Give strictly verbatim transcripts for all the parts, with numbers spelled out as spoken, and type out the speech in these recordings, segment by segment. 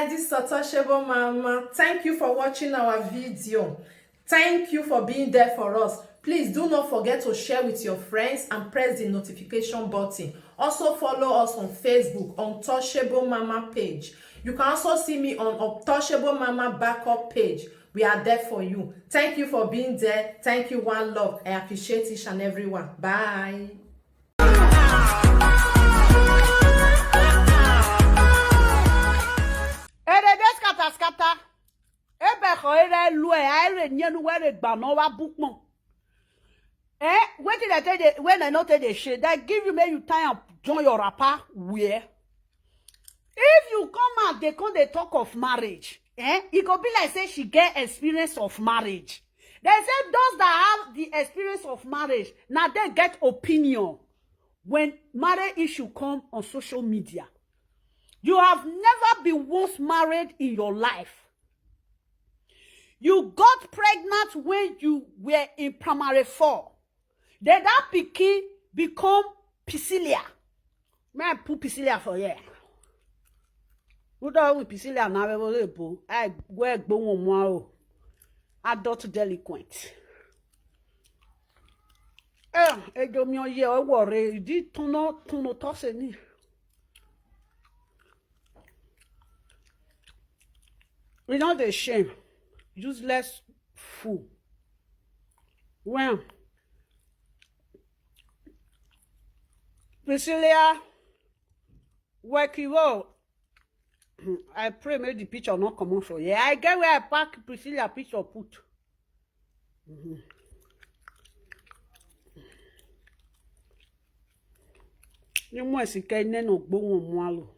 This is Untouchable Mama. Thank you for watching our video. Thank you for being there for us. Please do not forget to share with your friends and press the notification button. Also follow us on Facebook, Untouchable Mama page. You can also see me on Untouchable Mama backup page. We are there for you. Thank you for being there. Thank you, one love. I appreciate each and every one. Bye. Ere dey scatter scatter. Ebe ko ere lu e, ere nyenu were gba no wa bukpon. Eh, wetin dem take dey, wey dem no take dey shame, dem give you make you tie am join your wrapper wear. If you come out dey come dey talk of marriage, eh, e go be like say she get experience of marriage. Dem say those that have the experience of marriage, na dem get opinion when marriage issue come on social media. You have never been once married in your life. You got pregnant when you were in primary four. Then that pikin become pisilia. May I put pisilia for here? Who don't with pisilia now? We will able. I wear gbowon mo o. Adult delinquent. Eh, ejo mi oye owo re di tuno tuno to se ni. We no dey shame. Useless fool. Well, Priscilla Wekiwo, I pray make the picture not comot for here. I get where I pack Priscilla picture put. Mhm. Ni mo si ke ne no gbo won mo alo.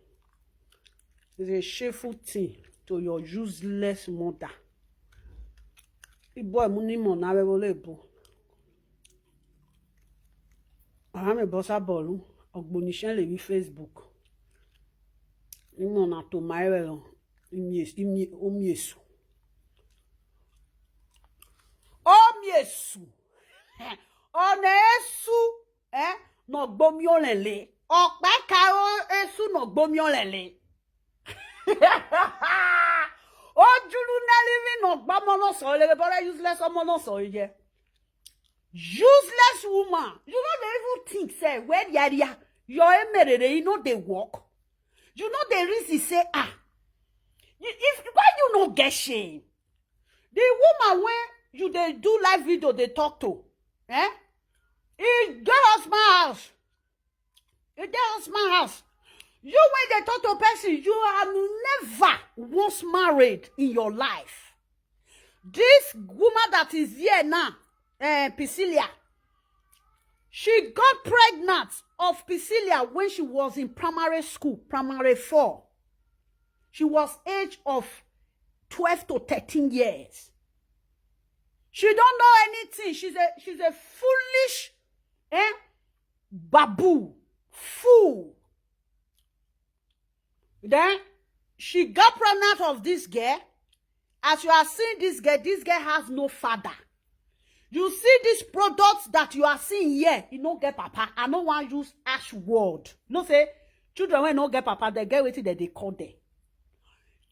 It's a shameful thing to your useless mother. Ibo emu ni mo na we wole bo. Aha me bosa bolu. Ogboni shen le mi Facebook. Ni mo na to my we lo. Imi es-, imi, omi esu. Omi esu. Ona esu, eh? No gbomi olele. Ope ka o esu no gbomi olele. Ojulu na living no gbomo no so le, but useless omo no so ye. Useless woman. You no dey even think say where the area your emerere, you no dey work. You no dey reason say, ah, you, if, why you no get shame? The woman wey you dey do live video dey talk to, eh? E dey husband house. E dey husband house. You wey dey talk to person, you are never once married in your life. This woman that is here now, eh, Priscilla, she got pregnant of Priscilla when she was in primary school, primary four. She was age of twelve to thirteen years. She don't know anything. She's a, she's a foolish, eh, babu, fool. Then she got pregnant of this girl. As you are seeing this girl, this girl has no father. You see this product that you are seeing here, e no get papa. I no wan use ash word. No say children wey no get papa, they get wetin dem dey call them.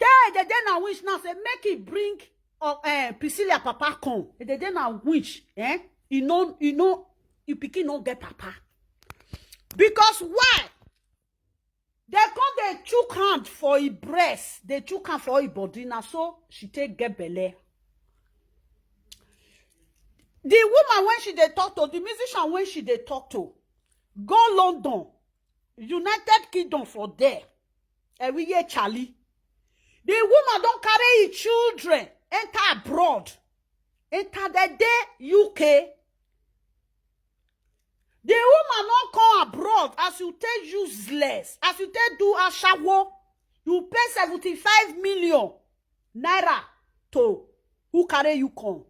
Then they dey na wish now say make e bring, uh, eh, Priscilla papa come. They dey na wish, eh? You know, you know, you pikin no get papa. Because why? They come dey chook hand for e breast, they chook hand for e body. Na so she take get belle. The woman when she dey talk to, the musician when she dey talk to, go London, United Kingdom for there. Ewiye Charlie. The woman don carry e children enter abroad. Enter the day U K. The woman no come abroad as you take useless, as you take do ashawo. You pay seventy-five million naira to who carry you come.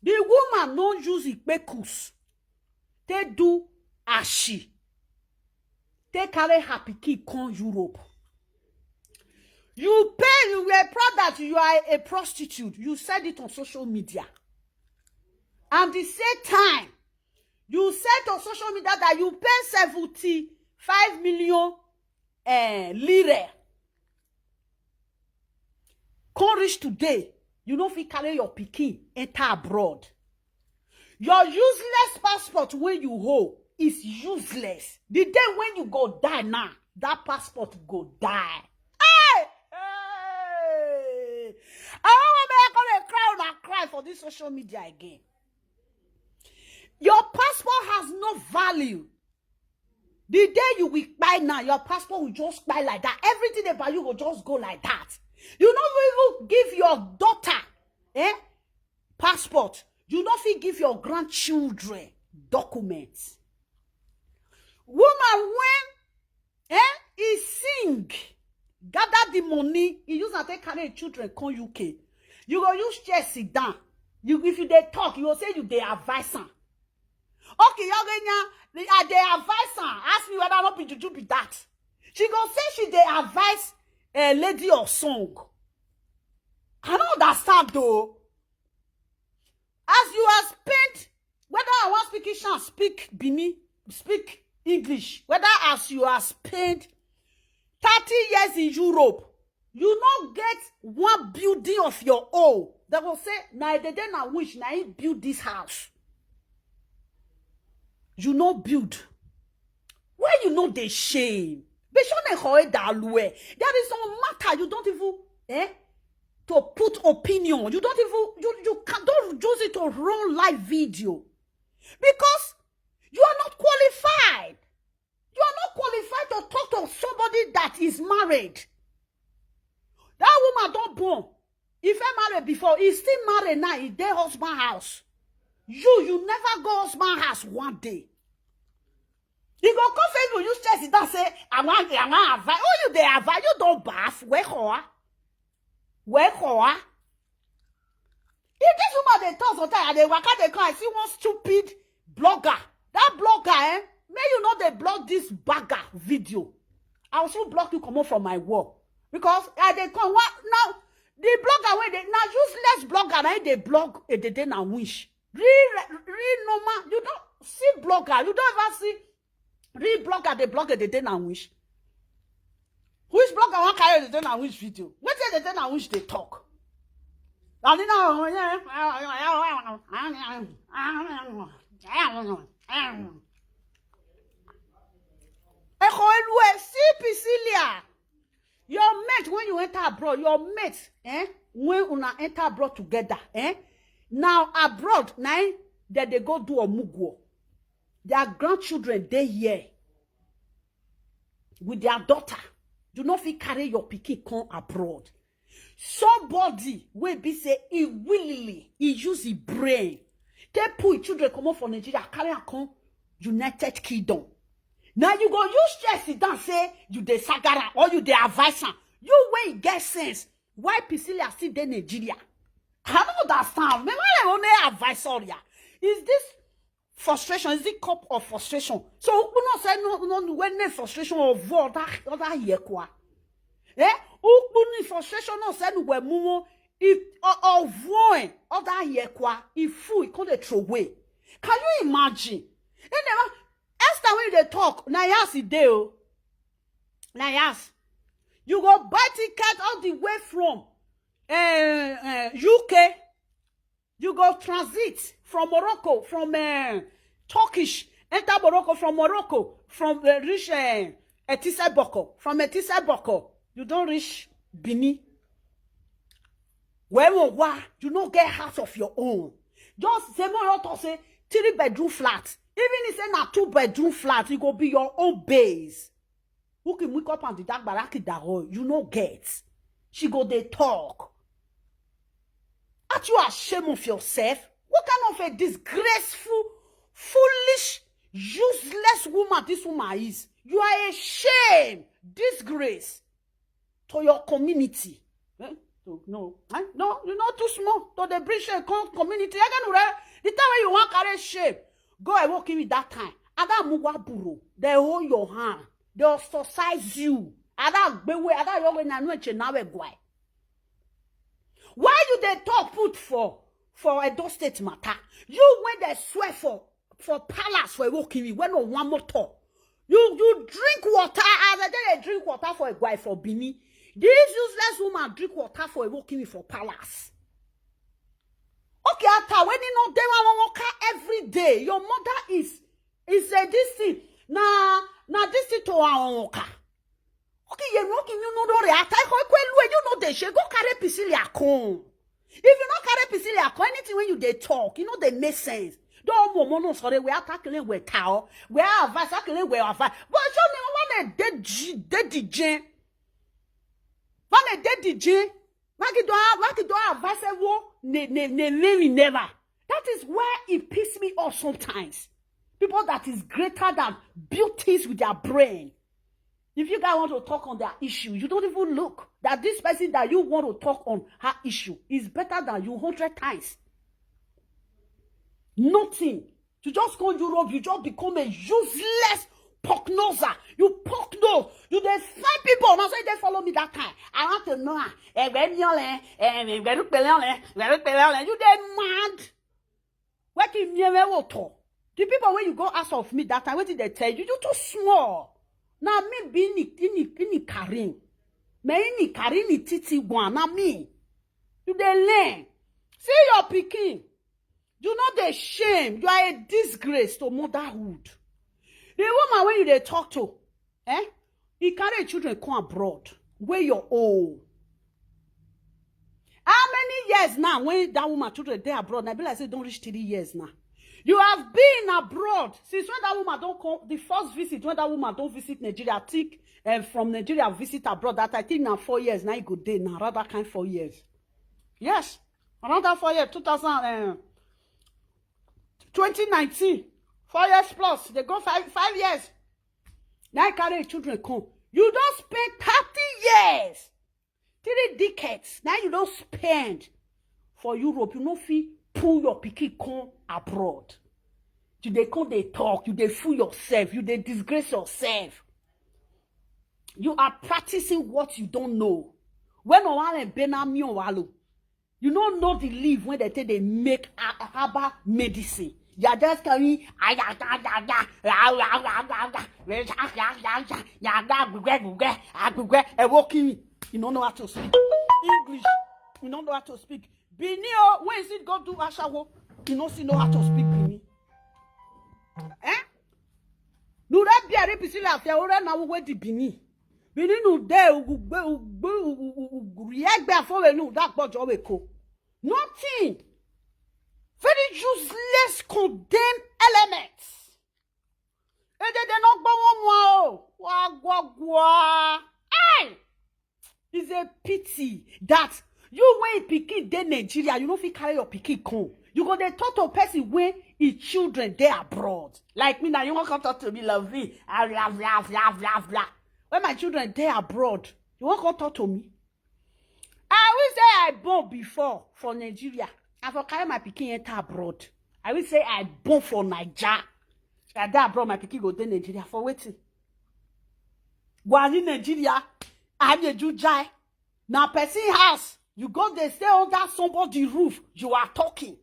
The woman no use ikpekus take do ashi, take carry her pikin come Europe. You pay, you were proud that you are a prostitute. You said it on social media. And the same time, you said on social media that you pay seventy-five million, eh, lire. Come reach today, you no fit carry your pikin enter abroad. Your useless passport wey you hold is useless. The day when you go die now, that passport go die. Hey! Hey! I don't want me to come and cry on and cry for this social media again. Your passport has no value. The day you will buy now, your passport will just buy like that. Everything about you will just go like that. You no even give your daughter, eh, passport. You no fit give your grandchildren documents. Woman when, eh, he sing, gather the money, he use am take carry him children come U K. You go use chair sit down. You, if you dey talk, you go say you dey advise am. Okay, Yogenya, I dey advise am. Ask me whether no be juju be that. She go say she dey advise a lady or song. I don't understand though. As you are spent, whether I want speak Ishan, speak Bini, speak English, whether as you are spent thirty years in Europe, you no get one building of your own. They go say, na Edede na wish, na him build this house. You no build. Why you no dey shame? Bishone Hoedalue. There is some matter you don't even, eh, to put opinion. You don't even, you, you can, don't use it to run live video. Because you are not qualified. You are not qualified to talk to somebody that is married. That woman don't born. If I marry before, he still marry now, he dey husband house. You, you never go husband house one day. You go come Facebook, you stress it down, say, "I want, I want advice." Oh, you dey advise, you don't bath. Where hoa? Where hoa? If this woman dey talk sometimes, I dey waka dey come, I see one stupid blogger. That blogger, eh? May you not dey blog this bagger video. I will still block you, comot from my wall. Because I dey come, what now? The blogger wey dey, na useless blogger, na him dey blog Edede na wish. Real, real normal, you don't see blogger, you don't ever see real blogger dey blog Edede na wish. Which blogger wan carry Edede na wish video? Wetin Edede na wish dey talk? Alina, Echo Elue, see Priscilla. Your mate when you enter abroad, your mate, eh? When una enter abroad together, eh? Now abroad, na him dem dey go do omugwo. Their grandchildren dey here with their daughter. You no fit carry your pikin come abroad. Somebody wey be say he willingly, he use his brain, take pull him children comot for Nigeria, carry am come United Kingdom. Now you go use chair sit down, say you dey sagara or you dey advise am. You wey get sense, why Priscilla still dey Nigeria? I don't understand. Me why I only advise her? Is this frustration? Is it cup of frustration? So ukpunu say no, no, no, when the frustration of other, other yekwa. Eh? Ukpunu frustration no say no we mumo. If, or, or voin, other yekwa. If fool, it come dey throw away. Can you imagine? Anyway, Esther, when they talk, na yes, it dey o. Na yes. You go buy ticket all the way from, eh, eh, U K. You go transit from Morocco, from, eh, Turkish, enter Morocco, from Morocco, from, eh, reach, eh, Etise Boko, from Etise Boko, you don reach Benin. Where you wa, you no get house of your own. Just say more talk say three bedroom flat. Even if say na two bedroom flat, it go be your own base. Who can wake up and the dark baraki dago? You no get. She go dey talk. Aren't you ashamed of yourself? What kind of a disgraceful, foolish, useless woman this woman is? You are a shame, disgrace to your community. Eh? So, no, eh? No, you not too small. To the bridge and come community. Again, the time when you want carry shame, go and walk in with that time. Adamuwa buro, they hold your hand, they ostracize you. Ada gbewe, ada yowe na nwe che nawe gwai. Why you dey talk put for, for Edo State matter? You when they swear for, for palace for Ewokiri, when no one motor. You, you drink water as a day they drink water for a guy for Bini. This useless woman drink water for Ewokimi for palace. Okay, after when you know they want car every day, your mother is is a this thing. Na na this thing to our car. Okay, you know, you know, no react. I go quick, you know, they should go carry Priscilla come. If you not carry Priscilla come, anything when you they talk, you know they make sense. Don't momo no sorry. We are tackling with tao. We are advice tackling with advice. But show me one a dead G, dead D J. One a dead D J. Why you don't have, why you don't advise a wo? Ne ne ne ne never. That is why it pisses me off sometimes. People that is greater than build things with their brain. If you guys want to talk on their issue, you don't even look that this person that you want to talk on her issue is better than you hundred times. Nothing. You just go Europe, you just become a useless pork noser. You pork nose. You dey find people. Now say they follow me that time. I want to know. Eh, where me all, eh? Eh, where you pele all, eh? Where you pele all, eh? You dey mad? Wetin me wey woto? The people wey you go ask of me that time, wetin they tell you? You too small. Na me be ni ni ni Karim. Me ni Karim ni titi one. Na me. You dey learn. See your pikin. You no dey shame. You are a disgrace to motherhood. The woman wey you dey talk to, eh? He carry children come abroad. Where your own? How many years now when that woman children dey abroad? Na be like say e don reach three years now. You have been abroad since when that woman don come. The first visit when that woman don visit Nigeria, take um, from Nigeria visit abroad. That I think na four years now. E go dey now, around that kind four years. Yes, around that four years, two thousand, um, twenty nineteen, four years plus. They go five five years. Now I carry children come. You don spend thirty years, three decades. Now you don spend for Europe. You no fit pull your pikin come abroad. You dey come dey talk. You dey fool yourself. You dey disgrace yourself. You are practicing what you don't know. When Owale Benami Owalo, you don't know the leaf when they take they make a- herbal medicine. You are just carrying ayaga, ayaga, ayaga, ayaga, ayaga, ayaga, ayaga, ayaga, gugwe, gugwe, agugwe, ewoki. You don't know how to speak English. You don't know how to speak Benin. Oh, when is it go do ashawo? You don't see know how to speak Benin. Eh? Nure biari Priscilla afia ore na we di Benin. Benin nu de ugbe ugbe ugriegbe afo we nu da gbojo we ko. Nothing. Very useless condemn elements. Ede de no gbo won mu o. Wa gwo gwo. Hey! It's a pity that you wey pikin dey Nigeria, you no fit carry your pikin come. You go dey talk to person wey his children dey abroad. Like me now, you wan come talk to me, love me. Ah, blah, blah, blah, blah, blah. When my children dey abroad, you wan come talk to me? I wish say I born before for Nigeria. I for carry my pikin enter abroad. I wish say I born for Naija. I dey abroad, my pikin go dey Nigeria for wetin? Gwani Nigeria, I'm a Jujai. Now person house, you go dey stay under somebody roof. You are talking.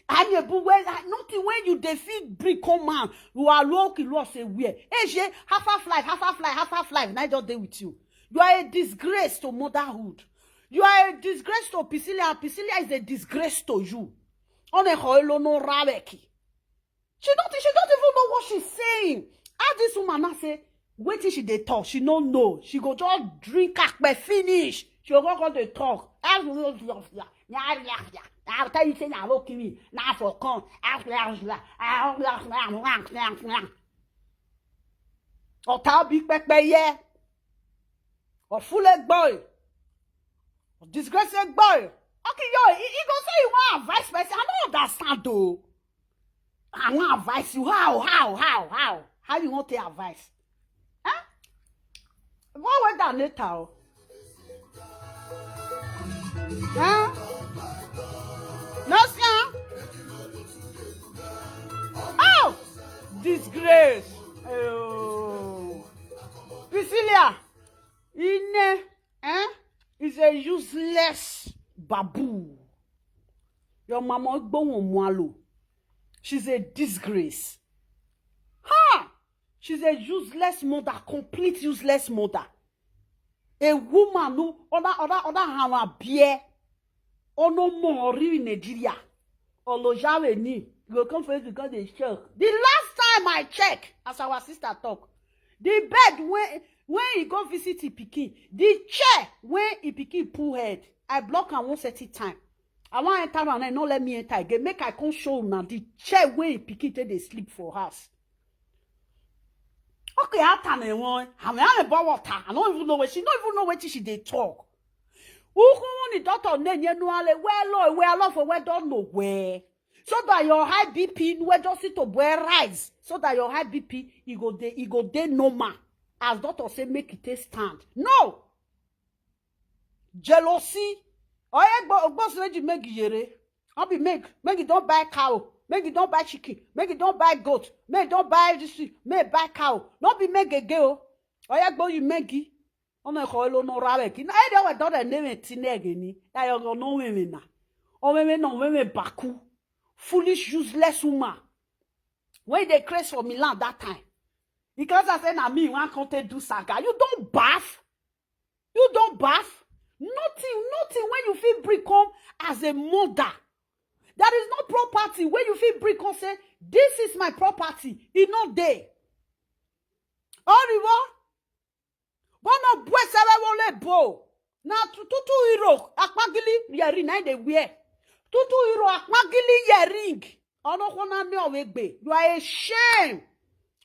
I'm a boo. Well, nothing when you dey fit bring come man. You are low kilo say where? Eje, half half life, half half life, half half life. Now I just dey with you. You are a disgrace to motherhood. You are a disgrace to Priscilla, and Priscilla is a disgrace to you. One ho lo no raweki. She don't, she don't even know what she's saying. As this woman now say, wetin she dey talk, she no know. She go just drink akpe finish. She go go dey talk. I'll tell you say na low me. Na for come. Ọ̀tá bí pẹpẹyẹ. Ọ̀fúnlẹ̀ gbọ́ ẹ̀. Disgrace gbọ́ ẹ̀. Okay, yo, he, he go say you want advice person. I don't understand though. I want advice you. How, how, how, how? How you want to advice? Huh? Go away down later. Oh. Huh? No, sir. Oh! Disgrace. Oh. Priscilla, Ine, eh? Is a useless babu. Your mama Igbo Mwalo. She's a disgrace. Ha! She's a useless mother, complete useless mother. A woman no other other other hand beer. Oh no more in Nigeria. Olojawe ni you go come for because they shock. The last time I check, as our sister talk, the bed when when he go visit his pikin, the chair when he pikin pull head, I block am one certain time. I wan enter am, and no let me enter again. Make I come show una the chair wey his pikin take dey sleep for house. Okay, after na one, I mean, I bought water. I don't even know where she, don't even know where she dey talk. Who who the doctor name you know ale well lo well off where don't know where. So that your high B P will just sit to where rise. So that your high B P it go dey it go dey normal. As doctor say make it take stand. No. Jealousy. Oye gbo gbo sreji make yere. No be make make you don buy cow, make you don buy chicken, make you don buy goat, make you don buy this thing, make you buy cow. No be make gege o. Oye gbo you make gi. Ono ko lo no rawe ki. Na ede we don dey name ti ne gini. Ya yo go no we we na. O we we no we we baku. Foolish useless woman. When they craze for Milan that time. Because I say na me one come take do saga. You don't bath. You don't bath. Nothing, nothing when you feel bring come as a mother. There is no property where you feel bring come say this is my property. E no dey. Oriwo, bono bwesere wole bo. Na tu- tutu iro akpagili yeri na dey wear. Tutu iro akpagili yering. Ono kona ne owegbe. You are a shame.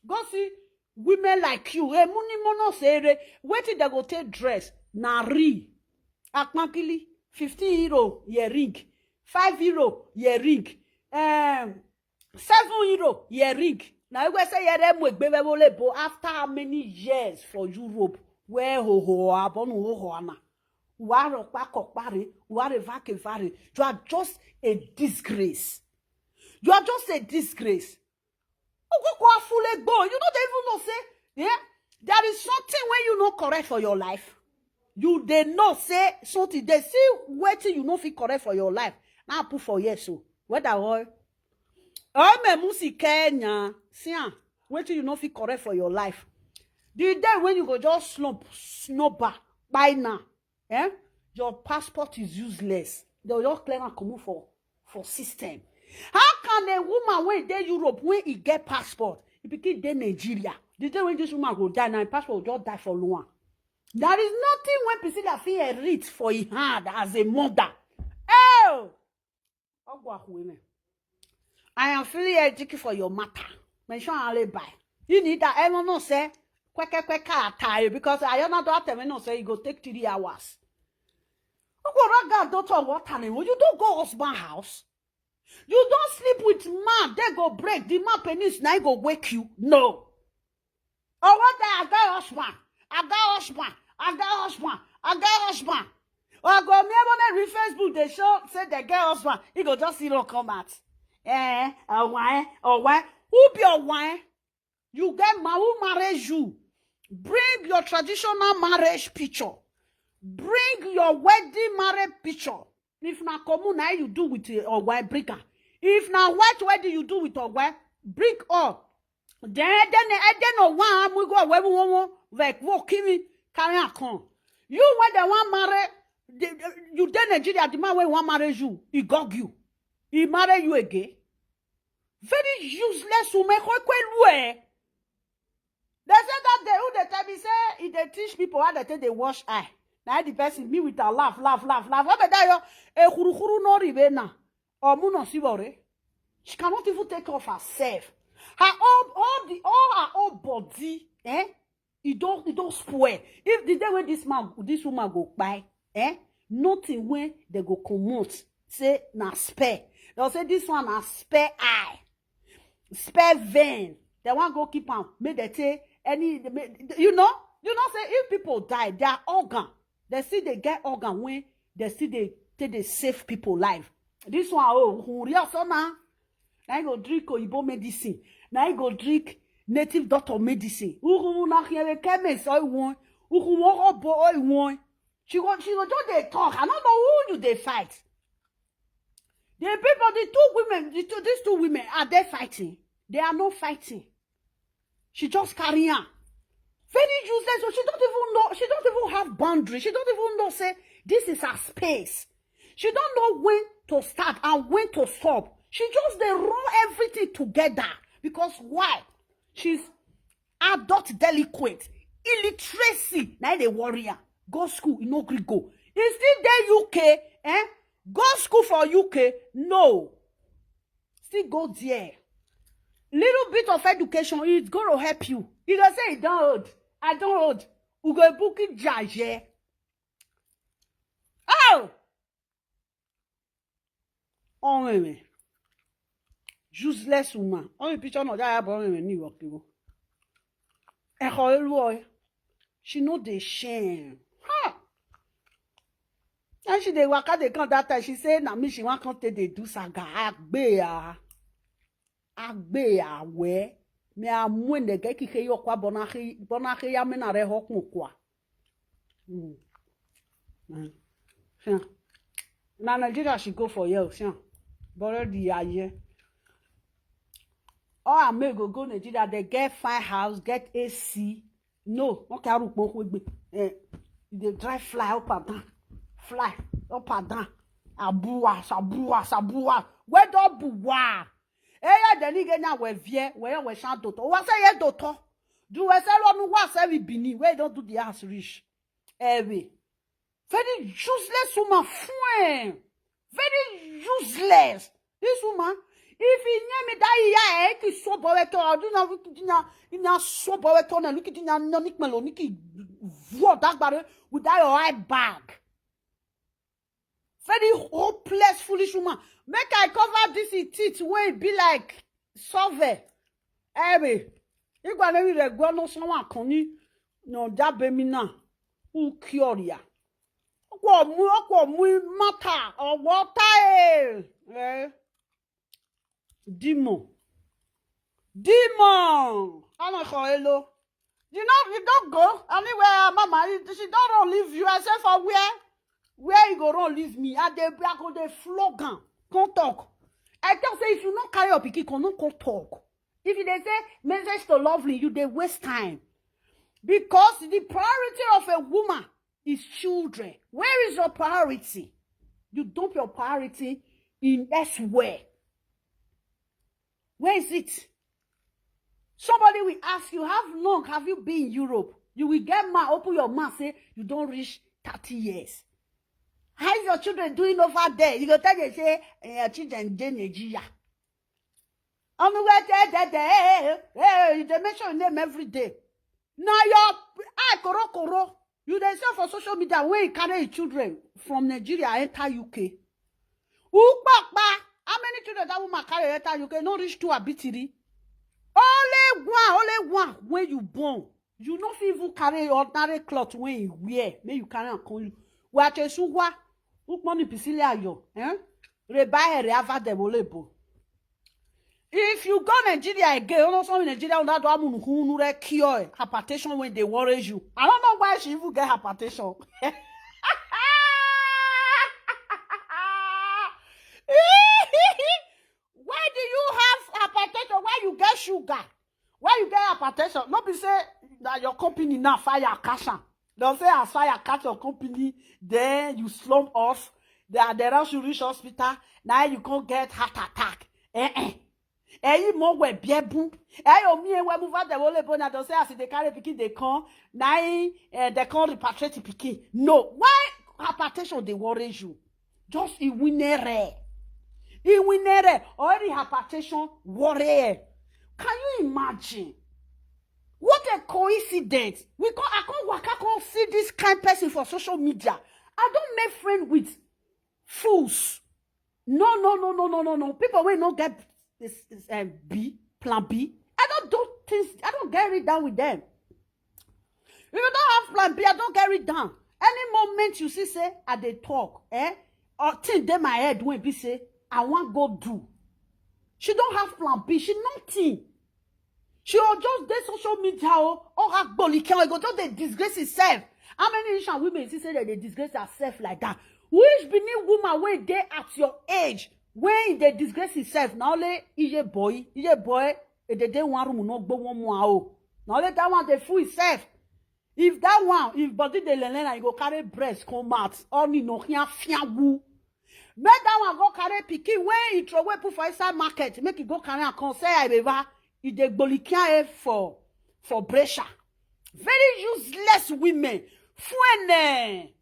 Go see women like you. Hey, muni mono sere. Wetin they go take dress? Na ri. Akpagili fifteen euro yering. Five euro yering. Um, seven euro yering. Na we say yere mu egbe we wole bo after how many years for Europe? Where ho ho abonu ho ho ana. Waro pa kokpare, ware vake vare. You are just a disgrace. You are just a disgrace. Okoko afulegbo, you no dey even know say, yeah, there is something when you no correct for your life. You dey know say something dey see wetin you no fit correct for your life. Now put for here so. Whether all. Oh me musi Kenya. See am. Wetin you no fit correct for your life. The day when you go just slump, snowbar, by now, eh? Your passport is useless. They'll just clear and come for for system. How can a woman wey dey Europe when he get passport, he pikin dey Nigeria? The day when this woman go die, now him passport go just die for Luan. There is nothing when Priscilla fit inherit for him hand as a mother. Oh, Ogwa Huene. I am feeling headache for your matter. Mention Aleba. You need that. I don't know say kweke kweke atai because I don't know that time no say e go take three hours. Ogo raga don talk what time you don't go husband house. You don't sleep with man. They go break the man penis. Now go wake you. No. Oh what the I got husband. I got husband. I got husband. I got husband. Or go me when I read Facebook they show say they get husband. He go just see no come out. Eh, oh why? Oh why? Who be your why? You get ma who marriage you. Bring your traditional marriage picture. Bring your wedding marriage picture. If na common na you do with uh, Ogwa, bring am. If na white wedding you do with Ogwa, bring all. Then then then no one we go where we want like wo kimi carry am come. You when they want marry the- the- you dey Nigeria, the man wey wan marry you, he gog you, he marry you again. Very useless woman. Kwekwe lue. They say that day who they tell me say if they teach people how they take they wash eye. Now the person me with a laugh, laugh, laugh, laugh. What be that yo? A huru huru no ribe na. Or muno sibore. She cannot even take care of herself. Her own, all the all her own body, eh? E don e don spoil. If the day when this man this woman go buy, eh? Nothing when they go comot. Say na spare. They'll say this one na spare eye. Spare vein. They want go keep am. Make they take any. Make, you know, you know say if people die, their organ, they see they get organ when they see they take they save people life. This one oh, hurry up so now. Now you go drink oyibo medicine. Now you go drink native doctor medicine. Uhu na here chemist oi won. Uhu wo obo oi won. She go she go just dey talk. I don't know who you dey fight. The people, the two women, the two, these two women, are they fighting? They are not fighting. She just carry am. Very useless. So she don't even know. She don't even have boundary. She don't even know say this is her space. She don't know when to start and when to stop. She just dey run everything together. Because why? She's adult delinquent, illiteracy. Now they worry her. Go school, you no gree go. He still dey U K, eh? Go school for U K, no. Still go there. Little bit of education, it's gonna help you. You go say, "You don't old. I don't old." You go book it, Jaje. Oh! Oh, me, me. Useless woman. All the picture no that boy me ni work go. E ho elu o. She no dey shame. Ha! And she dey waka dey come that time. She say na me she wan come take dey do saga. Agbe ya. Agbe ya we. Me a mu ne ge ki ke yo kwa bona he bona he ya me na re ho kun kwa. Mm. Mm. Yeah. Na Nigeria she go for here, yeah. But already, yeah, yeah. All I may go go Nigeria, they get fine house, get A C. No, okay, I don't know. Eh, they drive fly up and down, fly up and down. Abua, sabua, sabua. Where do bua? Eh, yeah, the nigga now we vie, where we shan doto. What say ye doto? Do we sell on what say we bini? Where don't do the house rich? Eh, we. Very useless woman, fuen. Very useless. This woman, if you near me that year, eh, ki so boy to, I do not look at you now, you now so boy to, look at you now, no nick malo, nicky, what that body with that your eye bag. Very hopeless, foolish woman. Make I cover this in teeth where it be like sove. Every. You gonna be the go no someone can you no that be me now. Who cure ya? Okwo mu, okwo mu matter or water, eh? Eh? Demon. Demon. I'm not sure, hello. You know, you don't go anywhere, mama. You, she don't run leave you. I say for where? Where you go run leave me? I dey, I go dey flog am. Come talk. I tell say if you no carry your pikin, come no come talk. If you dey say message to Lovely, you dey waste time. Because the priority of a woman is children. Where is your priority? You dump your priority in elsewhere. Where is it? Somebody will ask you, "How long have you been in Europe?" You will get mad, open your mouth, say you don't reach thirty years. How is your children doing over there? You go tell them, say, "Eh, your children dey Nigeria." On the way there, there, there, eh, eh, eh, they mention your name every day. Now your eye koro koro. You dey sell for social media when you carry your children from Nigeria enter U K. Who papa? How many children that woman carry enter U K? No reach two abi three. Only one, only one when you born. You no fit even carry ordinary cloth when you wear. Make you carry am come you. Wa che suwa. Ukmoni pisili ayo. Eh? Reba ere ava de bolebo. If you go Nigeria again, you know some Nigeria that do amunu hunu re cure hypertension when they worry you. I don't know why she even get hypertension. Why do you have hypertension? Why you get sugar? Why you get hypertension? No be say that your company now fire catch am. They'll say as fire catch your company, then you slump off. Then they rush you reach hospital. Now you can't get heart attack. Eh eh. Eh, you more we biebun. Eh, you me we move out the whole bona. They'll say as they carry pikin they come. Now eh, they can't repatriate the pikin. No, why hypertension they worry you? Just iwinere. Iwinere. Already hypertension worry. Can you imagine? What a coincidence. We can't, I can't work, I can't see this kind person for social media. I don't make friend with fools. No, no, no, no, no, no, no. People will not get this, this um, B, plan B. I don't do things, I don't get it down with them. If you don't have plan B, I don't get it down. Any moment you see, say, I dey talk, eh? Or thing dey my head when be say, I want go do. She don't have plan B. She nothing. She will just dey social media, oh, or her body can go just dey disgrace herself. How many Asian women see say that they disgrace herself like that? Which Benin woman wey dey at your age when they disgrace herself? Now only iye boy, iye boy, if they dey one room, no go one more. Oh. Now only that one they fool herself. If that one, if body dey lele na, you go carry breast come out. Oni no hia fiagu. Make that one go carry pikin when he throw away put for inside market. Make he go carry and come say I beva. He dey gbolikia for for Brescia. Very useless women. Fuene.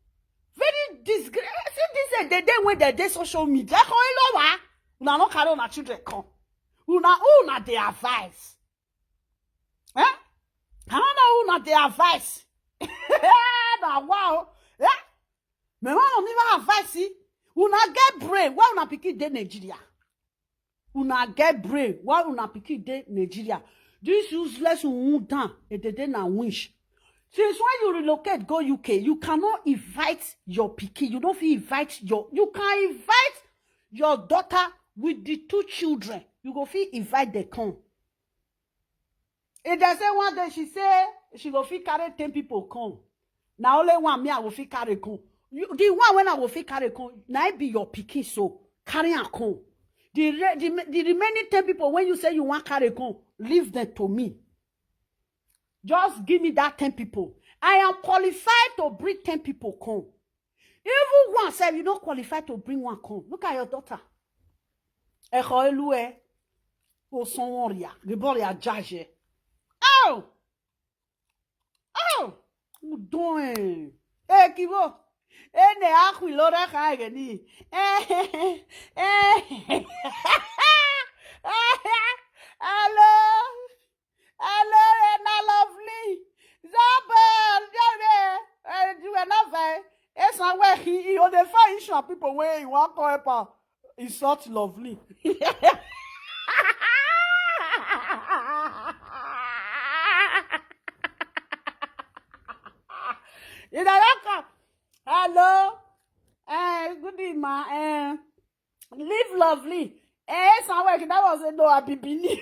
Very disgrace. See this eh, the day when they dey social media. Ko ilo wa. Una no carry una children come. Una una dey advise. Eh? I don't know una dey advise. Na wow. Eh? Me wan una never advise. See, una get brain. Why una pikin dey Nigeria? Una get brain. Why una pikin dey Nigeria? This useless undan edede na winch. Since when you relocate go U K, you cannot invite your pikin. You don't fit invite your. You can invite your daughter with the two children. You go fit invite them come. If they say one day she say she go fit carry ten people come, na only one me I go fit carry come. You, the one when I go fit carry come, na it be your pikin so carry am come. The, re- the, the remaining ten people when you say you want carry come, leave them to me. Just give me that ten people. I am qualified to bring ten people come. Even one sef, you no qualify to bring one come. Look at your daughter. Echo Elue. Osonworia. Riboria Jaje. Oh! Oh! Udon. Eh, Kibo. Ene akwi lora ka gani. Eh, eh. Hello. Hello, Ena Lovely. Zabel, Jere. Eh, you are not very. It's not where he, he on the fire issue of people where you want to help her. Insult Lovely. You know, you come. Hello. Eh, good evening, ma. Eh, leave Lovely. Eh, somewhere that was a no abibini.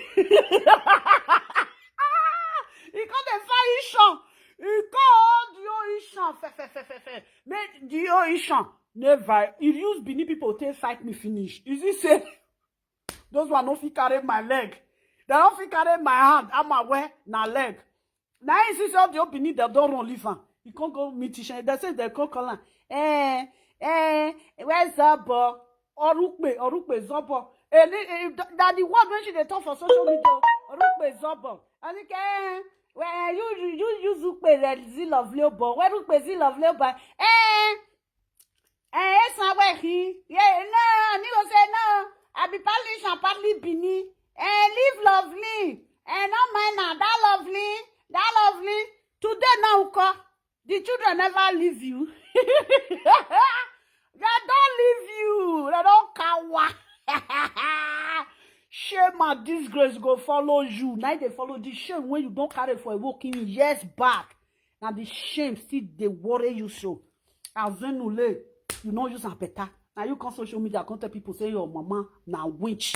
He called the fire issue. He called the issue. Fe, fe, fe, fe, fe. Make the issue. Never. He used Benin people to fight me finish. Is he say those one no fit carry my leg? They don't fit carry my hand. I'm aware na leg. Now he see all the Benin they don't run leave am. He can't go meet Ishan. They say they can't call am. Eh, eh, where's Zobo? Orukpe, Orukpe, Zobo. Eh, li- eh, th- that the word when she dey talk for social media. Orukpe, Zobo. I think eh, well, you you you use Ukpe the Zil of Leobo. Where Ukpe Zil of Leobo? Eh, eh, it's not where he. Yeah, no, and he go say no. I be partly Ishan, partly Benin. Eh, leave Lovely. Eh, not mine now. That Lovely, that Lovely. Today now, ko. The children never leave you. They don't leave you. They don't cower. Shame and disgrace go follow you. Now they follow the shame when you don't carry for a walking years back. Now the shame still they worry you so. As Zenule, you know use am better. Now you come social media, come tell people say your mama na witch.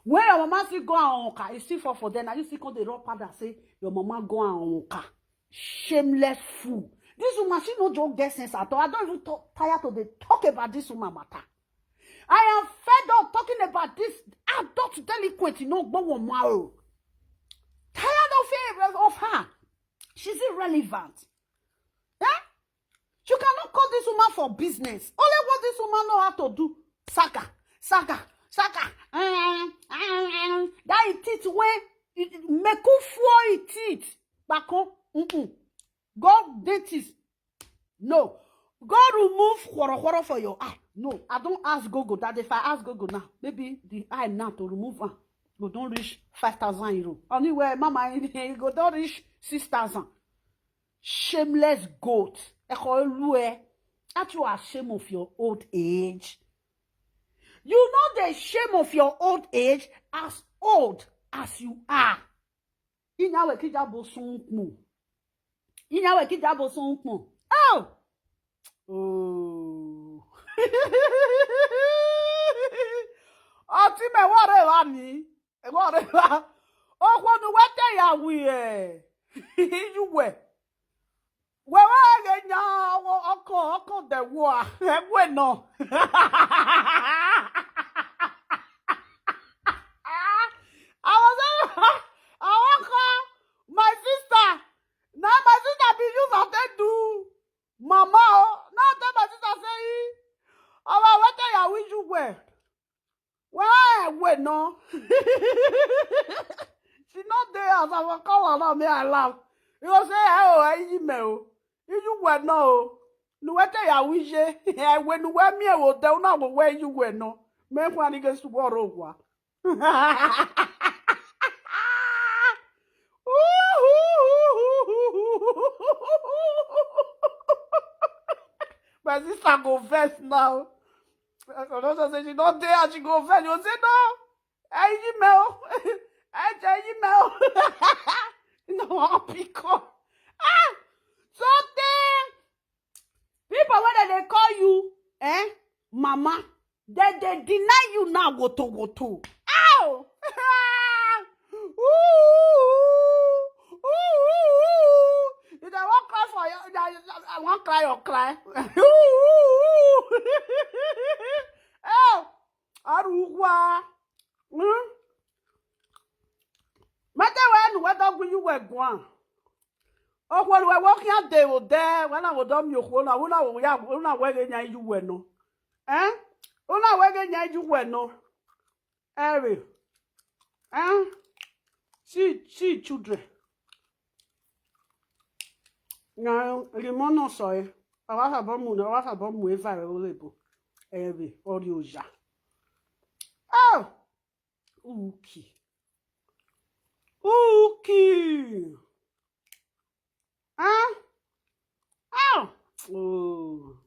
When your mama still go and onka, you still fall for there. Now you still come the raw powder say your mama go and onka. Shameless fool. This woman, she no joke get sense at all. I don't even talk, tired to dey talk about this woman matter. I am fed up talking about this adult delinquent. You know, but one more. Tired of her, of her. She's irrelevant. Eh? You cannot call this woman for business. Only what this woman know how to do. Saka, saka, saka. That it it when it make you for it it. Bako. Mm-mm. Go dentist. No. Go remove quoro quoro for your eye. No, I don't ask Gogo that. If I ask Gogo now, maybe the eye now to remove am go don't reach five thousand euro. Anyway, mama, e go don't reach six thousand. Shameless goat. Eko Olue, aren't you ashamed of your old age? You know the shame of your old age, as old as you are. Inyawe kijabo sunkmu. Inyawe kijabo sunkmu. Oh! Oh! Ati me wore wa ni. E wore wa. Okwo nu wete ya wi e. You we. We we ge nya wo oko oko de wo a. E we no. I was I was call my sister. Now my sister be use her No. She not there as I will call her now, may I laugh. You go say, "Oh, I email. You were no. No, what I wish. When you were me, I will tell now where you were no. Men when it gets to war over." My sister go first now. I don't say she don't dare, she go first. You say no. I email. I tell email. No one pick up. Ah, something. People when they call you, eh, mama, they they deny you now. Woto woto. Ow! Ooh, ooh, ooh. You don't want cry for you. I won't cry or cry. Ooh, ooh, ooh. Oh, Arugwa. Hmm? Mete we nu we dog you we gwan. Oh, well, we walk here, they will there. When I will dumb you, when I will not, we are, we are wearing you were no. Eh? Una wege nya you were no. Every. Eh? See, see children. Now, the mono soy. I was a bomb, I was a bomb with fire. Every. Or you ja. Oh. Uki. Uki. Huh? Oh. Oh.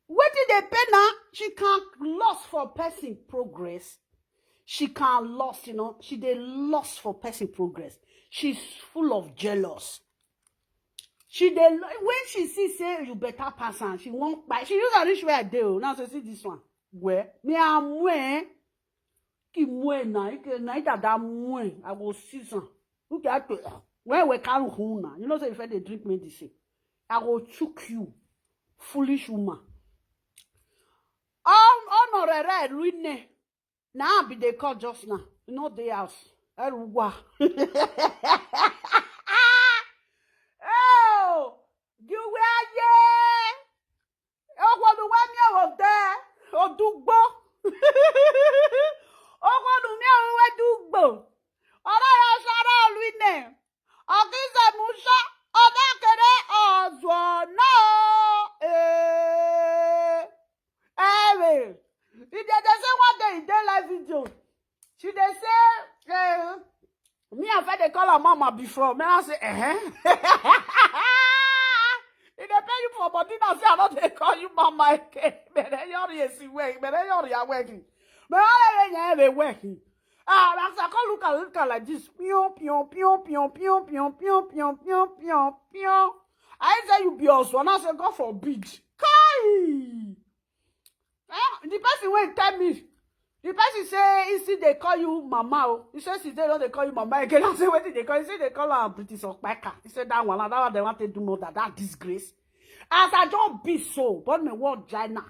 Wetin dey pain her? She can loss for person progress. She can loss, you know. She dey loss for person progress. She's full of jealous. She dey lo- when she see say you better pass am, she wan kpai. She use her reach where I dey o. Now so see this one. Well, me am when ki mwe na ike na ita da mwe. I go see some. Look at to when we can who na. You know say if they drink medicine, I go chook you, foolish woman. Um, honor ruine. Now be dey call just now. You know the house. Eruwa. Oh, you were ye. Oh, what do we mean of there? Odugbo. Oh, what do we mean of Odugbo? Ọ̀rọ̀ yẹn ṣọ́rọ̀ olú nẹ̀. Ọ̀kísẹ̀ mú ṣọ́. Ọ̀dà kéré ọ̀zọ́ náà. Eh. Anyway, if they, they say one day in their live video, she they say, eh, me and Fed they call her mama before. Me I say, eh. If they pay you for body now, say I don't they call you mama again. But then you're a way, but then you're a way. But I don't have a way. Ah, that's I call look at look at like this. Pion, pion, pion, pion, pion, pion, pion, pion, pion, pion, pion. I say you be also, and I say God forbid. Kai! Eh? The person wey tell me, the person say he see they call you mama. Oh. He says he don't they call you mama again. I say what did they call? He say they call her British Okpaka. He said that one, that one they want to do more than that disgrace. As I don't be so, but me what China.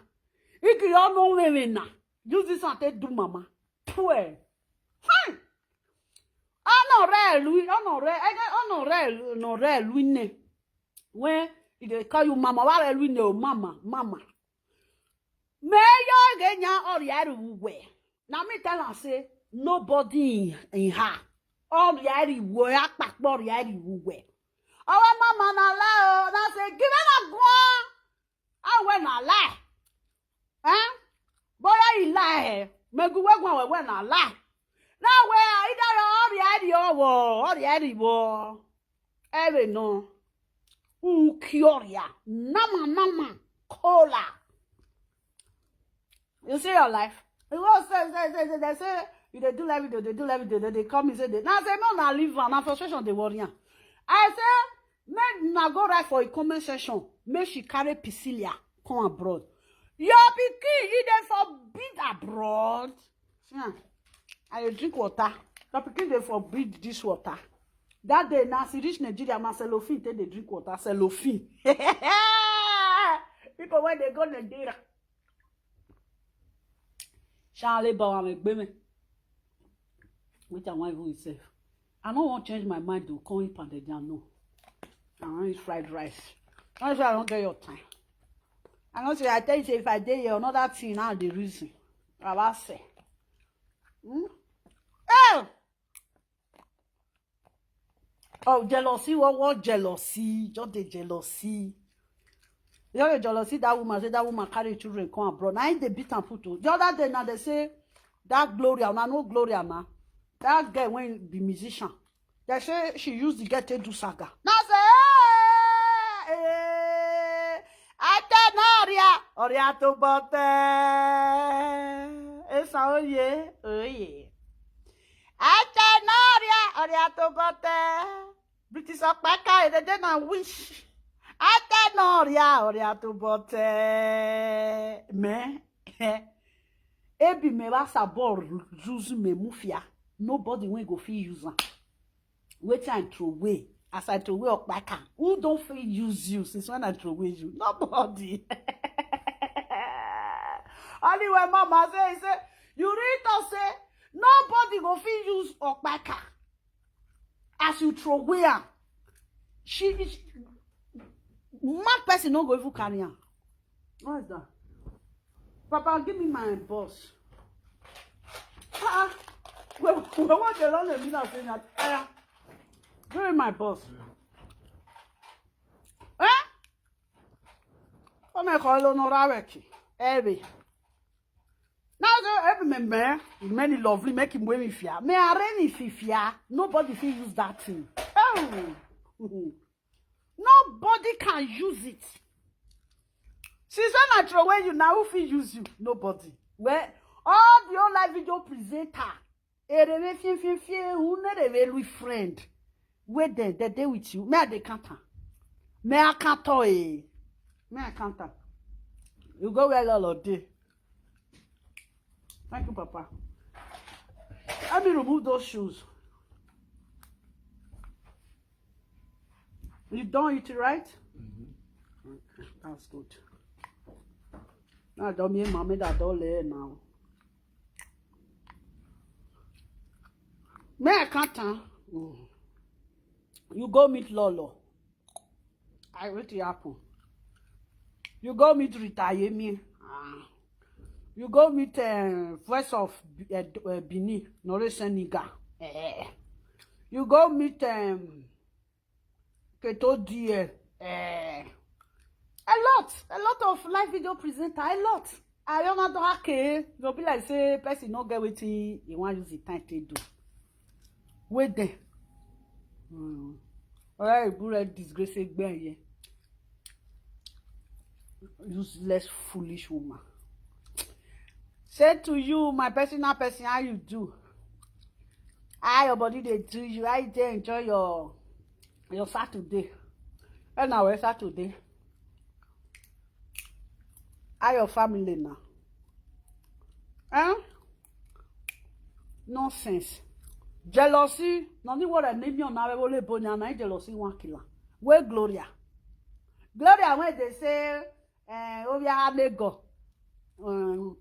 If you all know me now, use this one take do mama. Poor. Fine. Ọ̀nà rẹ̀ lùí, ọ̀nà rẹ̀, ẹgẹ́ ọ̀nà rẹ̀, ọ̀nà rẹ̀ lùí nẹ̀. When they call you mama, why are you no mama, mama? May you get your or yari we. Now me tell her say nobody in, in her. Or yari we, akpakpọ yari we. Our mama na la o, na say give her a guan. I went a lie. Eh? Boy, I lie. Me go we go we na lie. Now we are either all the idea or all the idea. Every no. Who cure ya? Nama nama. Cola. You see your life. You go say say say say they say you dey do live video, they do live video, they, they come and say they. Now say no na leave am. Na frustration dey worry am. I say make na go write for a comment section. Make she carry Pisilia come abroad. Your pikin, you dey forbid abroad. See am, I dey drink water. Your pikin dey forbid this water. That day, na as e reach Nigeria, ma cellophane take dey drink water, cellophane. People wey dey go Nigeria. Charlie Bow, I'm a women. Which I want even itself. I don't want to change my mind to come eat pounded yam, no. I want eat fried rice. That's why I don't get your time. I know say I tell you say if I dey here, another thing now the reason. Baba say. Hmm? Hey! Oh, jealousy, what, what jealousy? Just the jealousy. You know the jealousy that woman say that woman carry children come abroad. Now they beat and put to. The other day now they say that Gloria, now no Gloria now. That girl when be musician. They say she used the girl to do saga. Now say, hey, hey, I tell Noria, Oria to bote. It's a oh yeah, oh yeah. I tell Noria, Oria to bote. British Okpaka, they did not wish. I tell Noria, Oria to bote. Me, ebi me was a ball use me mufia. Nobody will go feel use am. Wetin I throw away? As I throw away Okpaka, who don't feel use you since when I throw away you? Nobody. Only when mama say, say, you read to say, nobody go feel use Okpaka. As you throw away am, she, she mad person no go even carry am. What is that? Papa, give me my boss. Ah, we we want the Lord and me say that. Ah, give me my boss. Eh? Come and call on Oraweki. Every. Now the every member, many lovely, make him wear me fear. Me I rain if he fear. Nobody feel use that thing. Oh. Nobody can use it. Since when I throw away you now, who fit use you? Nobody. Well, all the whole live video presenter, erere fie fie fie, who never really friend. Wait there, they dey with you. Me I dey count am. Me I count am, eh. Me I count am. You go well all of day. Thank you, Papa. Let me remove those shoes. You don't eat it, right? Okay, that's good. Now don't me mommy that don't lay now. Me I can't, huh? Mm. You go meet Lolo. I wait it happen. You go meet Rita Yemi. Ah. You go meet uh, Voice of uh, uh, Benin, Nore Senegal. Eh. You go meet um, Keto D L. Eh. A lot, a lot of live video presenter, a lot. I don't know how to go be like say person no get wetin he want use the time to do. Wait there. Mm. All right, good disgrace again. Useless, foolish woman. Say to you, my personal person, how you do? How your body they do you? How you dey enjoy your your Saturday? And now Saturday. How your family now? Eh? Nonsense. Jealousy. Nothing what I name you now. Only bonya na jealousy one killer. Where Gloria? Gloria when they say, eh, Obia Hanego. Um,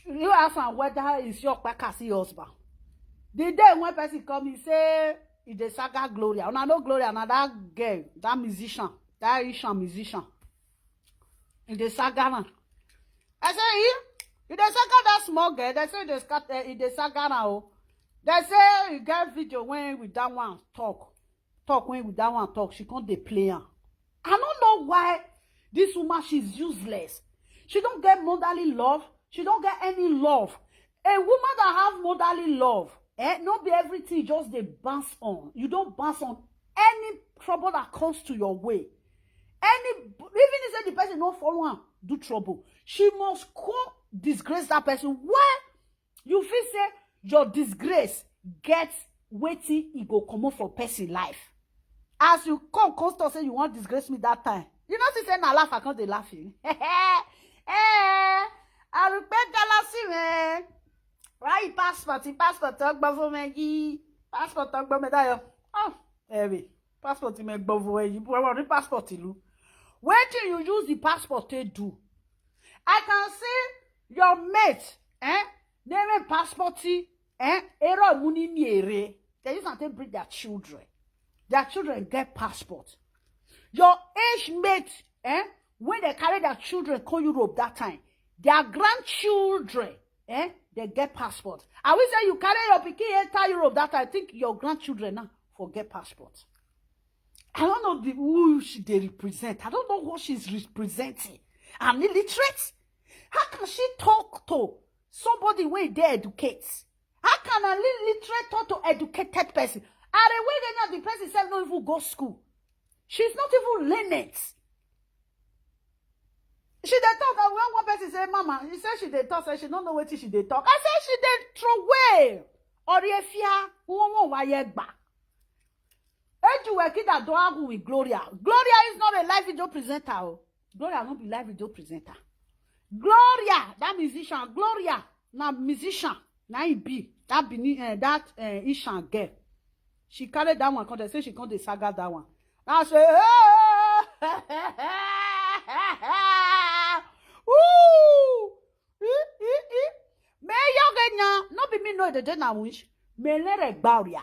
you ask am whether it's your kpaka see husband. The day when person come, he say, he dey saga Gloria. Una know Gloria na that girl, that musician, that Asian musician. He dey saga am. I say, he, he dey saga that small girl. They say he dey scat-, eh, he dey saga am. Oh. They say he get video when with that one talk. Talk when with that one talk. She can't dey play am. I don't know why this woman, she's useless. She don't get motherly love. She don't get any love. A woman that have motherly love, eh, not be everything just dey bounce on. You don't bounce on any trouble that comes to your way. Any, even if say the person no follow am do trouble, she must come disgrace that person. Why? You feel say your disgrace get wetin e go comot for person life. As you come, come talk say you wan disgrace me that time. You know, see say na laugh, I come dey laugh you. Eh, I look better last year, man. Why you passport? You passport talk about me, passport talk about me that. Oh, anyway, passport me gbọvọ ẹ yìí. Wọ́n ní passport ìlú. Wetin you use the passport to do? I can see your mate, eh? Name passport, eh? Ero muni miere. They use am take breed their children. Their children get passport. Your age mate, eh? When they carry their children come Europe that time, their grandchildren Eh, they get passport. I will say you carry your pikin enter Europe that I think your grandchildren now for get passport. I don't know the, who she dey represent. I don't know what she's representing. An illiterate? How can she talk to somebody wey dey educate? How can an illiterate talk to educated person? Are we now the person sef no even go school? She's not even learned. She dey talk, and when one person say, "Mama," he say she dey talk, say she no know wetin she dey talk. I say she dey throway. Oriefia, won won waye gba. Ejuwe kida do agu with Gloria. Gloria is not a live video presenter. Oh. Gloria no be live video presenter. Gloria, that musician, Gloria, na musician, na he be. That Benin, uh, that uh, Ishan girl. She carry that one, come dey say she come dey saga that one. I say, "Hey!" Ooh! Me yoga now, no be me know the day na winch. Me lere Gloria.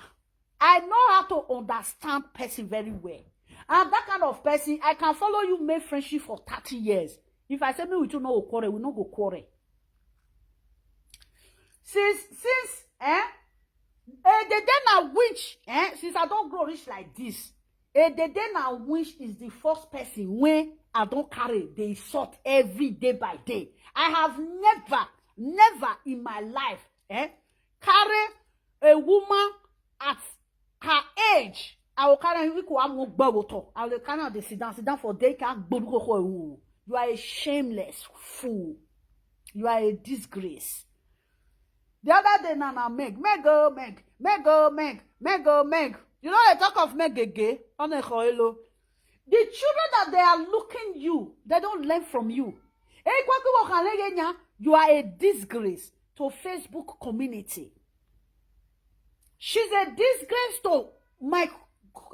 I know how to understand person very well. And that kind of person, I can follow you, make friendship for thirty years. If I say me with you no go quarrel, we no go quarrel. Since since eh, eh the day na winch eh, since I don't grow rich like this, eh the day na winch is the first person when I don't carry the insult every day by day. I have never, never in my life eh carry a woman at her age. I will carry you equal am go to. I will carry the sit down, sit down for day can go go. You are a shameless fool. You are a disgrace. The other day, Nana Meg, Meg, oh, Meg, Meg, oh, Meg, Meg, oh, Meg. You know they talk of Meg again on a hoelo. The children that they are looking you, they don't learn from you. You are a disgrace to Facebook community. She's a disgrace to my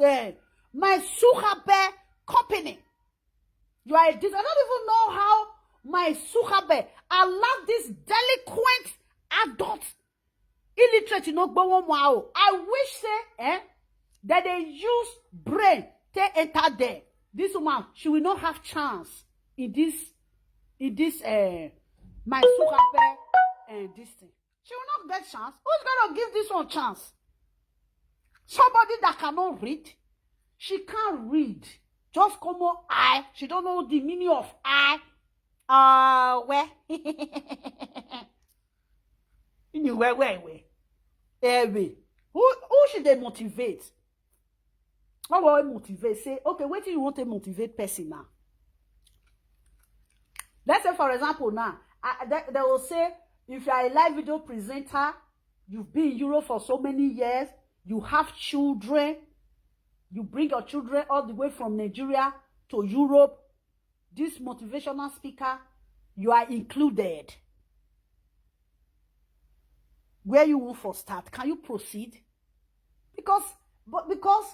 uh, my Suhabe company. You are a dis. I don't even know how my Suhabe allowed this delinquent adult illiterate in Ogbowomo. I wish say eh that they use brain to enter there. This woman, she will not have chance in this in this uh, my Suhabe and this thing. She will not get chance. Who's gonna give this one chance? Somebody that cannot read. She can't read. Just come on I. She don't know the meaning of I. Uh where? You where where where? Every. Who who should they motivate? How will I motivate? Say, okay, what do you want to motivate person now? Let's say, for example, now I, they, they will say, if you are a live video presenter, you've been in Europe for so many years, you have children, you bring your children all the way from Nigeria to Europe. This motivational speaker, you are included. Where you want for start? Can you proceed? Because but because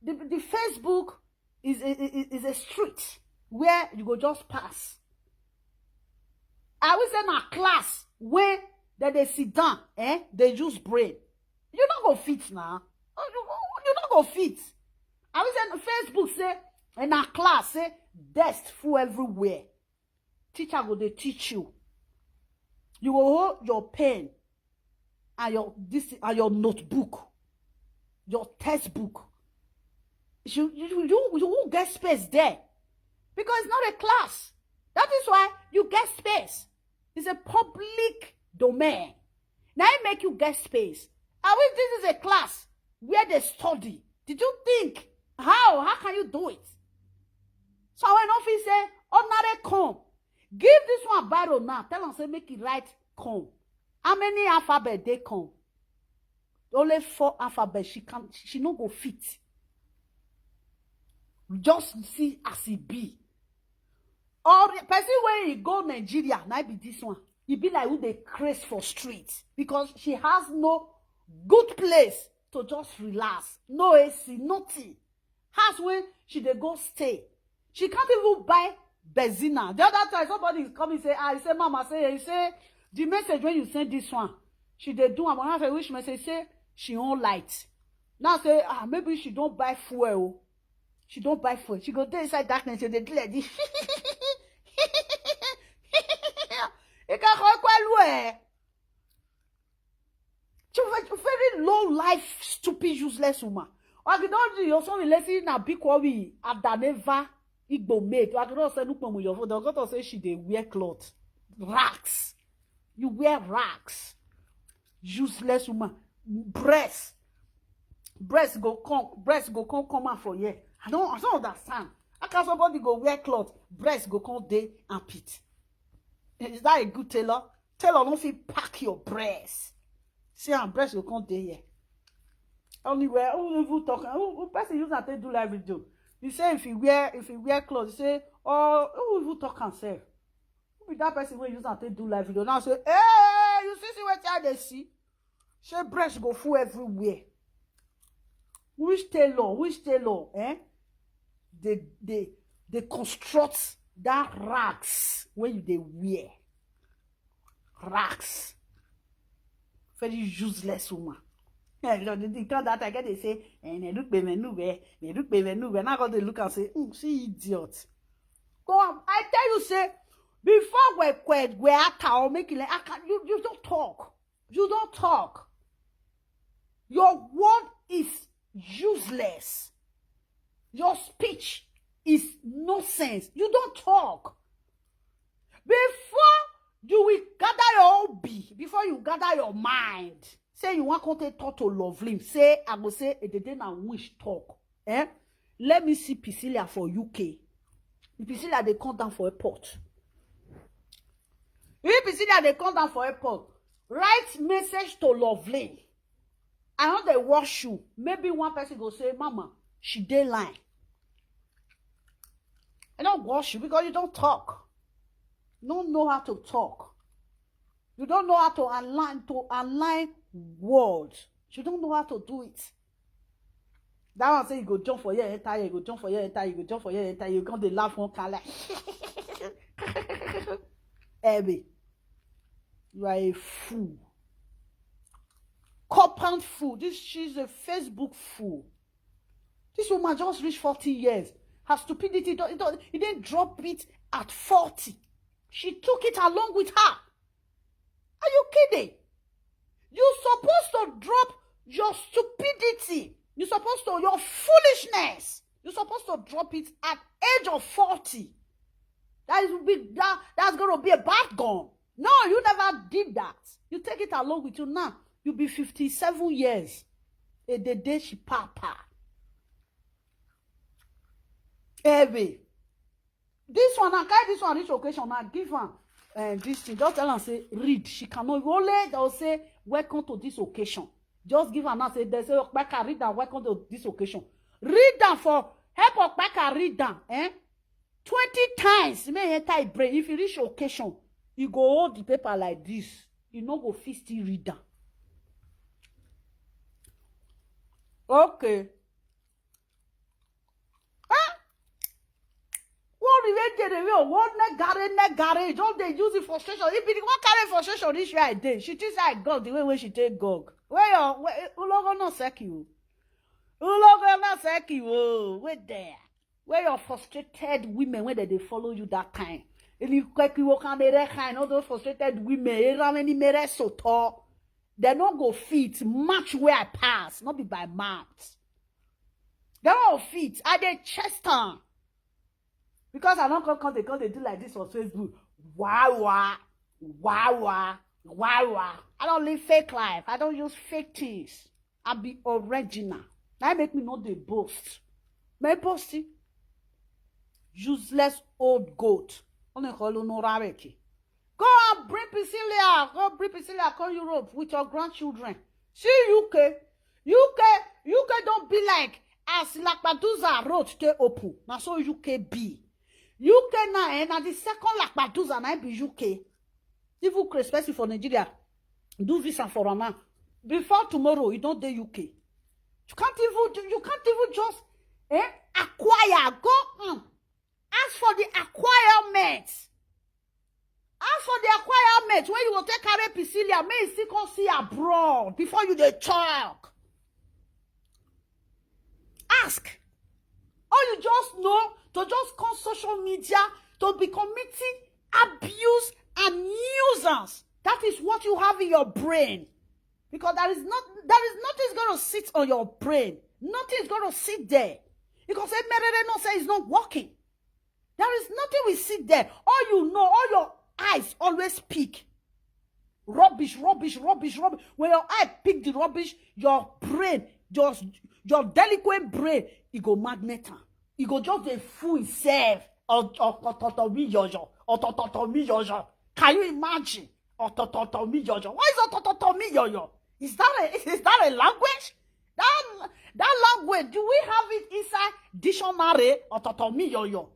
the, the Facebook is a, is a street where you go just pass. I will say na class where that they sit down, eh? They use brain. You not go fit now. You, you not go fit. I will say Facebook say and na class say desk full everywhere. Teacher go they teach you. You will hold your pen and your this and your notebook, your textbook. You you you, you won't get space there because it's not a class. That is why you get space. It's a public domain. Now it make you get space. I wish this is a class where they study. Did you think how how can you do it? So when office say ordinary come, give this one barrow now. Tell am say make e write come. How many alphabet they come? Only four alphabet. She can she no go fit. Just see as e be. Or the person where he go Nigeria, now be this one. He be like who they craze for street because she has no good place to just relax. No A C, nothing. House when she they go stay. She can't even buy benzina. The other time somebody is coming say, I say, Mama, say, he say, the message when you send this one, she they do am. I say, which message? Say she own light. Now say, ah, maybe she don't buy fuel. She don't buy fuel. She go there inside darkness. She they do like this. It can go quite well. Useless woman. Ogidoji, your son Ilesi na big worry at Daneva Igbo maid. Ogidoji say, "Look, Mama, your father." Ogidoji say she dey wear cloth. Rags. You wear rags. Useless woman. Breast. Breast go come. Breast go come, come out for here. I don't, I don't understand. How can somebody go wear cloth? Breast go come dey armpit. Is that a good tailor? Tailor don't fit pack your breast. See how breast go come dey here. Only where who even talk, who, who person use am take do live video? He say if he wear, if he wear clothes, he say, "Oh, who even talk am sef? Who be that person wey use am take do live video?" Now say, "Hey, you see, see wetin I dey see? Say breast go full everywhere." Which tailor? Which tailor? Eh? They, they, they construct that rags wey you dey wear. Rags. Very useless woman. Eh, you know, the, the time that I get, they say, "Eh, me look, me, me, me, me look, me, me, me." Now God dey look and say, "Hmm, see idiot." Go on. I tell you, say, before we quit, we are town, make it like, I can, you, you don't talk. You don't talk. Your word is useless. Your speech is nonsense. You don't talk. Before you will gather your obi, before you gather your mind, say you want to talk to Lovely, say, "I go say, eh, they dey na wish talk." Eh? Let me see Priscilla for U K. Priscilla, they come down for airport. If Priscilla, they come down for airport, write message to Lovely. I know they watch you. Maybe one person go say, "Mama, she dey line." I don't watch you because you don't talk. You don't know how to talk. You don't know how to align, to align words. You don't know how to do it. That one say you go jump for here, enter here, you go jump for here, enter, you go jump for here, enter, you come dey laugh one kind like, Abby, you are a fool. Compound fool. This, she's a Facebook fool. This woman just reached forty years. Her stupidity, don't, it don't, it didn't drop it at forty. She took it along with her. Are you kidding? You supposed to drop your stupidity. You supposed to, your foolishness. You supposed to drop it at age of forty. That is be that that's gonna be a bad gun. No, you never did that. You take it along with you now. You be fifty-seven years. A day day she papa. Heavy. This one, I carry this one reach occasion. Now give her uh, this thing. Just tell her say read. She cannot. You only they'll say, "Welcome to this occasion." Just give her now say, they say, "Okpaka, read and welcome to this occasion." Read them for help Okpaka read them. Eh? Twenty times. May enter a brain. If you reach occasion, you go hold the paper like this. You no go fit still read them. Okay. Huh? What the way they will what negare negare? Don't they use it frustration? If you want carry frustration, this way I did. She just like God the way when she take God. Where your where ulogo not seki you? Ulogo not seki you. Where there? Where your frustrated women when they follow you that time? If you quick you can they kind all those frustrated women, eh, how many mere so tall? They no go fit match where I pass, not be by mouth. They no fit. I dey chest am. Because I don't come come they come they do like this on Facebook. Wah wah, wah wah, wah wah. I don't live fake life. I don't use fake things. I be original. That make me not the boast. My boasting. Useless old goat. Only call no rarity. Go and bring Priscilla. Go bring Priscilla. Come Europe with your grandchildren. See U K. U K. U K don't be like as Lapaduza road stay open. Now so U K be. U K now, eh, now the second Lapaduza now be U K. Even Chris person for Nigeria do visa for Rana. Before tomorrow, you don't dey U K. You can't even do- you can't even just eh acquire. Go um, ask for the acquirement. Ask for the acquirement when you will take carry Priscilla. May you still come see abroad before you dey talk. Ask. All you just know to just come social media to be committing abuse and nuisance. That is what you have in your brain. Because there is not there is nothing is going to sit on your brain. Nothing is going to sit there. Because Emerere no say it's not working. There is nothing we sit there. All you know, all your eyes always pick rubbish, rubbish, rubbish, rubbish. When your eye pick the rubbish, your brain, your your delinquent brain, it go magnet am. It go just dey fool itself. Ọ̀tọ̀tọ̀ mi yọ̀yọ̀, ọ̀tọ̀tọ̀ mi yọ̀yọ̀. Can you imagine? Ọ̀tọ̀tọ̀ mi yọ̀yọ̀. What is ọ̀tọ̀tọ̀ mi yọ̀yọ̀? Is that a is that a language? That that language, do we have it inside dictionary? Ọ̀tọ̀tọ̀ mi yọ̀yọ̀.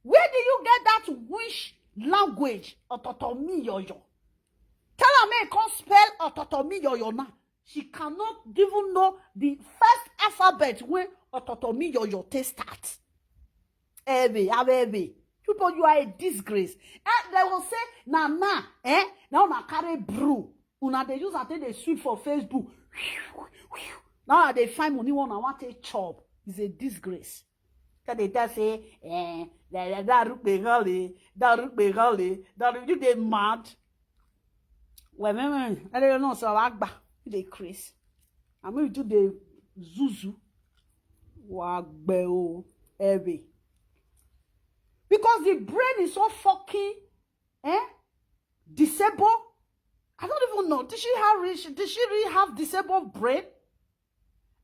Where do you get that which language? Ọ̀tọ̀tọ̀ mi yọ̀yọ̀. Tell her make come spell ọ̀tọ̀tọ̀ mi yọ̀yọ̀ now. She cannot even know the first alphabet wey ọ̀tọ̀tọ̀ mi yọ̀yọ̀ take start. Ebe, abebe. People, you are a disgrace. Eh, they will say, na na, eh? Now na carry broom. Una dey use am take dey sweep for Facebook. Now I dey find money one I want take chop. It's a disgrace. Can they tell say, eh, that rugby gully, that rugby gully, that you dey mad? Well, me, me, I don't know, so I agba, you dey craze. I mean, you dey zuzu, wagbe o, heavy. Because the brain is so fucking, eh, disabled. I don't even know. Did she have re- did she really have disabled brain?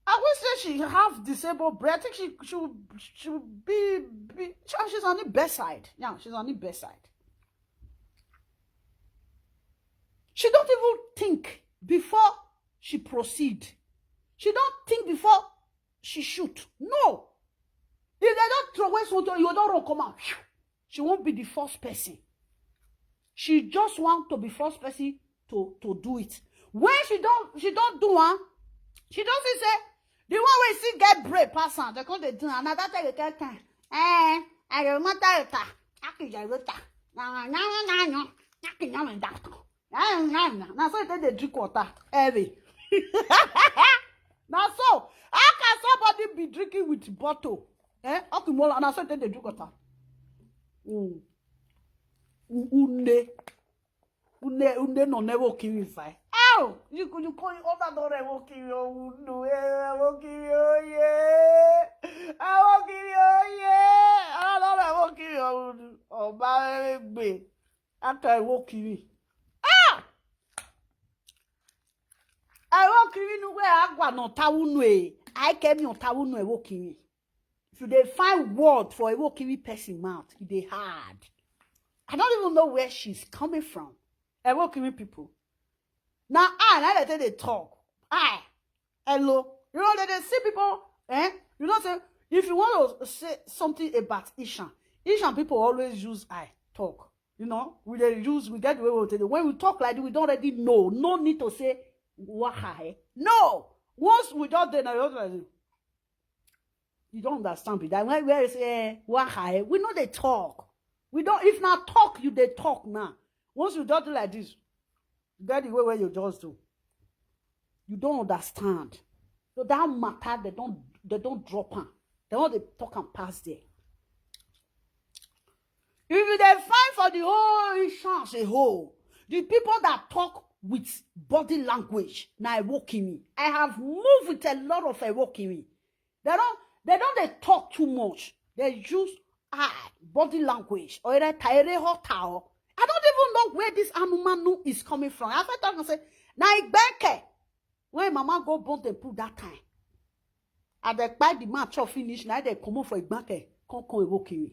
I wish that she have disabled brain. I think she should should be, be she- she's on the best side. Yeah, she's on the best side. She don't even think before she proceed. She don't think before she shoot. No. If they don't throw away something, you don't run come out. She won't be the first person. She just want to be first person to to do it. When she don't she don't do one, she don't see say the one wey still get brain pass am. They come dey do am. Na that time they tell time. Eh, I dey matter it. Akija rota. Na na na na na. Akija me doctor. Na na na. Na so they dey drink water. Heavy. Na so how can somebody be drinking with bottle? Eh? Okimola, na so they dey drink water. Mm. U- Une. Une une no never kill inside. Ow! You could you call it over door and walk in your window. Eh, walk in your yeah. I walk in your yeah. I don't know walk in your window. Oh, my baby. After I walk in. Ah! I walk in where I go no tawunu. I came on tawunu walk in. If you dey find word for a walk in person mouth, it dey hard. I don't even know where she's coming from. A walk in people. Now I like they talk. I hello. You know that they see people, eh? You know say if you want to say something about Ishan, Ishan people always use I talk. You know, we dey use we get the way we take it. When we talk like this, we don't already know. No need to say waha. Eh? No. Once we just dey now, you just like this. You don't understand be that when we say eh, waha. Eh? We know they talk. We don't. If not talk, you they talk now. Once you just do like this, get the way where you just do. You don't understand. So that matter they don't they don't drop am. They want to talk and pass there. If you dey find for the whole Ishan as a whole, the people that talk with body language na Ewokimi. I have moved with a lot of Ewokimi. They don't they don't they talk too much. They use eye, body language, or either taere hotao. I don't even know where this anumanu is coming from. I first talk and say, na Igbeke. When mama go born them put that time. And they buy the man chop finish, now they come up for Igbeke. Come come Ewokimi.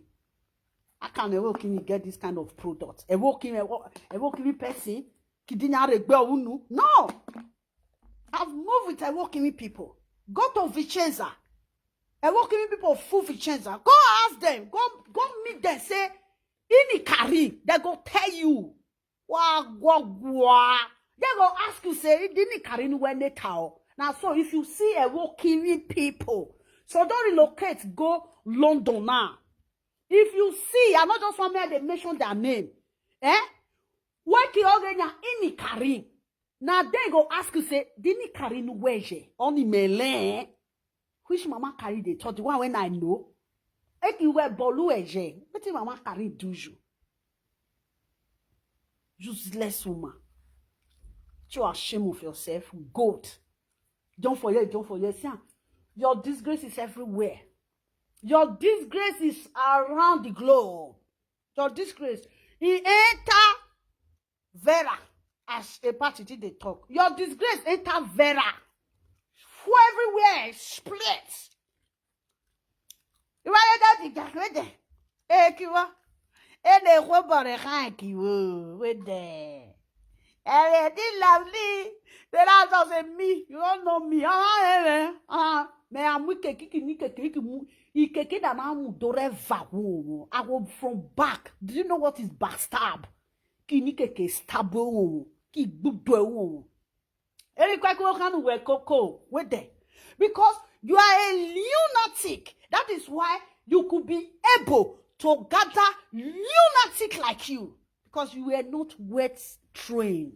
How can Ewokimi get this kind of product? Ewokimi, Ewo- Ewokimi person, kidney regbe unu. No. I've moved with Ewokimi people. Go to Vicenza. Ewokimi people full Vicenza. Go ask them. Go go meet them. Say, Ini Kari. They go tell you. Wa gwa gwa. They go ask you, say, Dini Kari ni wene tao. Now, so if you see Ewokimi people, so don't relocate, go London now. If you see, I not just want me they mention their name. Eh? Weki ogenya Ini Kari. Now they go ask you, say, Dini Kari nu weje? Oni mele. Which mama carry the thought? The one when I know. Eki we bolu eje. Wetin mama carry do you? Useless woman. You are ashamed of yourself. Goat. Don't forget, don't forget. See, ah, your disgrace is everywhere. Your disgrace is around the globe. Your disgrace. He enter Vera as a party till they talk. Your disgrace enter Vera. Full everywhere. Split. You are that the guy with the. Hey, Kiwa. Hey, they go for the high Kiwo. With the. Hey, they lovely. They don't just say me. You don't know me. Ah, eh, eh. Ah, me, I'm wicked. Kiki, nike, kiki, mu. Ikeke da na mu dore va wo. I go from back. Do you know what is backstab? Ki nike ke stab wo. Ki gbugbo wo. Eri kwa ko kanu we koko. With the. Because you are a lunatic. That is why you could be able to gather lunatic like you. Because you were not well trained.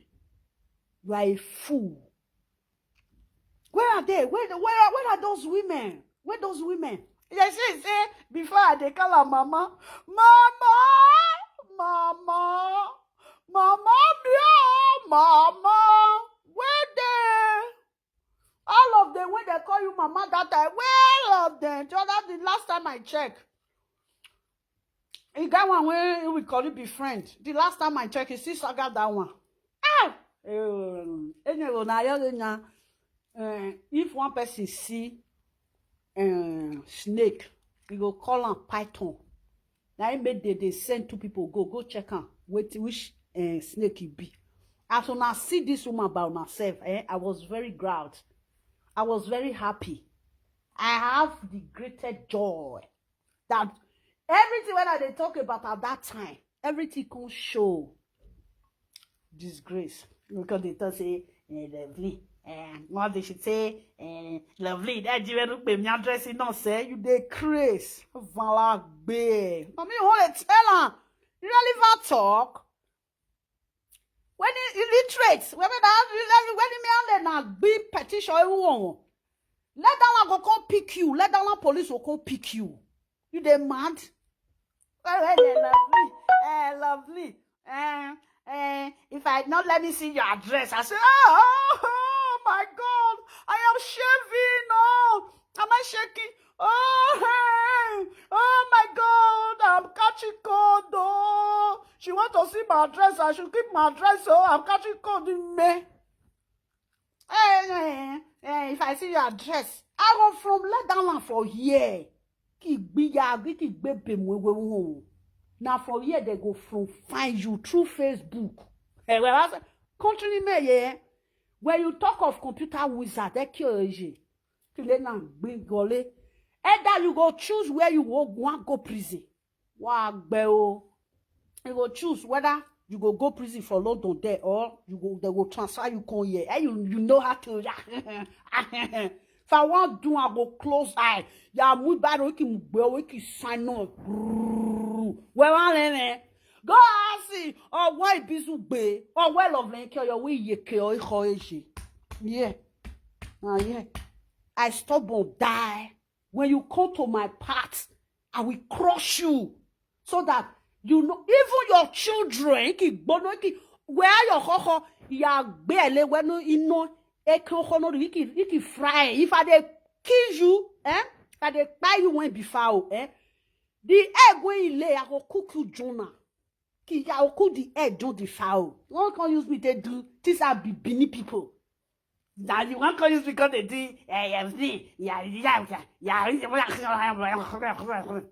You are a fool. Where are they? Where, where, where are those women? Where those women? They say, say, before I dey call her mama. Mama, mama, mama, me, oh, mama. Where they? All of them, when they call you mama that time, where all of them? The other, the last time I check, e get one wey we call it be friend. The last time I check, e still saga that one. Ah! Eh, anyway, na ya na, eh, if one person see, eh, snake, he go call am python. Na him make they dey send two people go, go check am, wetin, which, eh, snake e be. As una see this woman by una sef, eh, I was very glad. I was very happy. I have the greatest joy that everything when I dey talk about at that time, everything come show. Disgrace. Because they talk say, eh, lovely. Eh, what they should say, eh, lovely. That you look me addressing not say you dey craze. Vala gbe. I mean, hold it, tell her. You really va talk? When he illiterate, when he na, when he may na big petition, everyone. Let that one go come pick you. Let that one police go come pick you. You dey mad? Eh, eh, eh, lovely. Eh, lovely. Eh, eh, if I not let me see your address, I say, oh, oh, oh my God, I am shaving. Oh, am I shaking? Oh, hey, oh my God, I'm catching cold. Oh, she want to see my address. I should keep my address. Oh, I'm catching cold in me. Eh, eh, eh, if I see your address, I go from let that one for here. Ki gbiya, ki gbe be mu ewe wo. Na for here they go from find you through Facebook. Eh, well, I say, country me, yeah. When you talk of computer wizard, they kill you. Kile na gbe gole. Either you go choose where you go, go and go prison. Wa gbe o. You go choose whether you go go prison for London there or you go, they go transfer you come here. Eh, you, you know how to. If I want do, I go close eye. Ya mu baro ki mu gbe o ki sign on. Where one name? Go and see. Oh, why bizu gbe? Oh, well of lenke yo we ye ke o ho eji. Yeah. Ah, yeah. I stubborn die. When you come to my path, I will crush you so that you know, even your children, ki gbono, ki, where your hoho, ya gbele, where no, you know, eke hoho no, you ki, you ki fry. If I dey kill you, eh? If I dey buy you when before, eh? The egg when you lay, I go cook you, Jonah. Ki ya go cook the egg, John the fowl. You wan come use me take do things I be Benin people. Now you wan come use me come dey do, eh, everything. Yeah, yeah, yeah, yeah.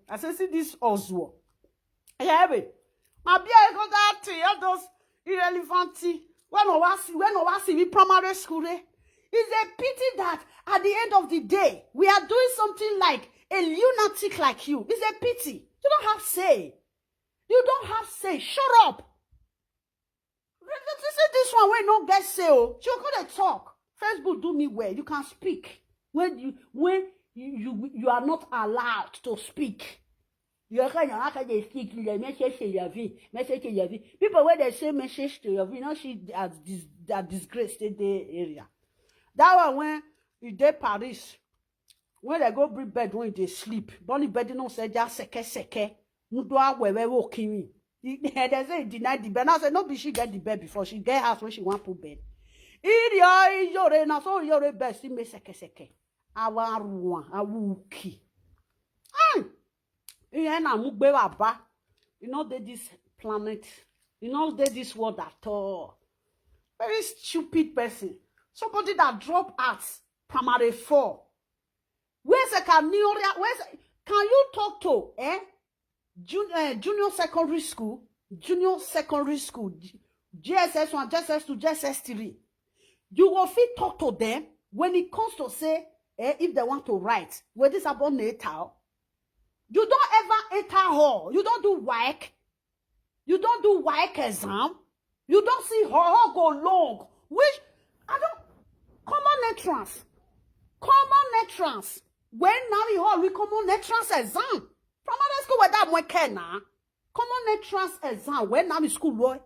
I say, see this Oswald. Yeah, babe. My beer go that thing, all those irrelevant thing. When I was, when I was in primary school, eh? It's a pity that at the end of the day, we are doing something like a lunatic like you. It's a pity. You don't have say. You don't have say. Shut up. See this one wey no get say o. She go dey talk. Facebook do me well. You can speak when you, when you, you, you are not allowed to speak. You can, you can dey speak. You dey message to your V, message to your V. People wey dey say message to your V, no, she are dis-, are disgrace dey the area. That one when you dey Paris, when they go bring bed when they sleep, Bonnie bed no say just seke seke. Mudo awewe wo kimi. They say he denied the bed. Now say no be she get the bed before. She get house when she want put bed. Iri o iyore na so iyore best me seke seke. Awa ruwan, awuki. Mm. Iye na mugbe baba. You know they this planet. You know they this world at all. Very stupid person. Somebody that drop out primary four. Where's the Kanioria? Where's, can you talk to, eh? Jun, eh, junior secondary school, junior secondary school, G- G S S one, G S S two, G S S three. You will fit talk to them when it comes to say, eh, if they want to write. Well, this about natal. You don't ever enter hall. You don't do work. You don't do work exam. You don't see hall, hall go long. Which I don't common entrance. Common entrance. When now you hall we common entrance exam. Primary school with that one can na. Common entrance exam. When now in school boy.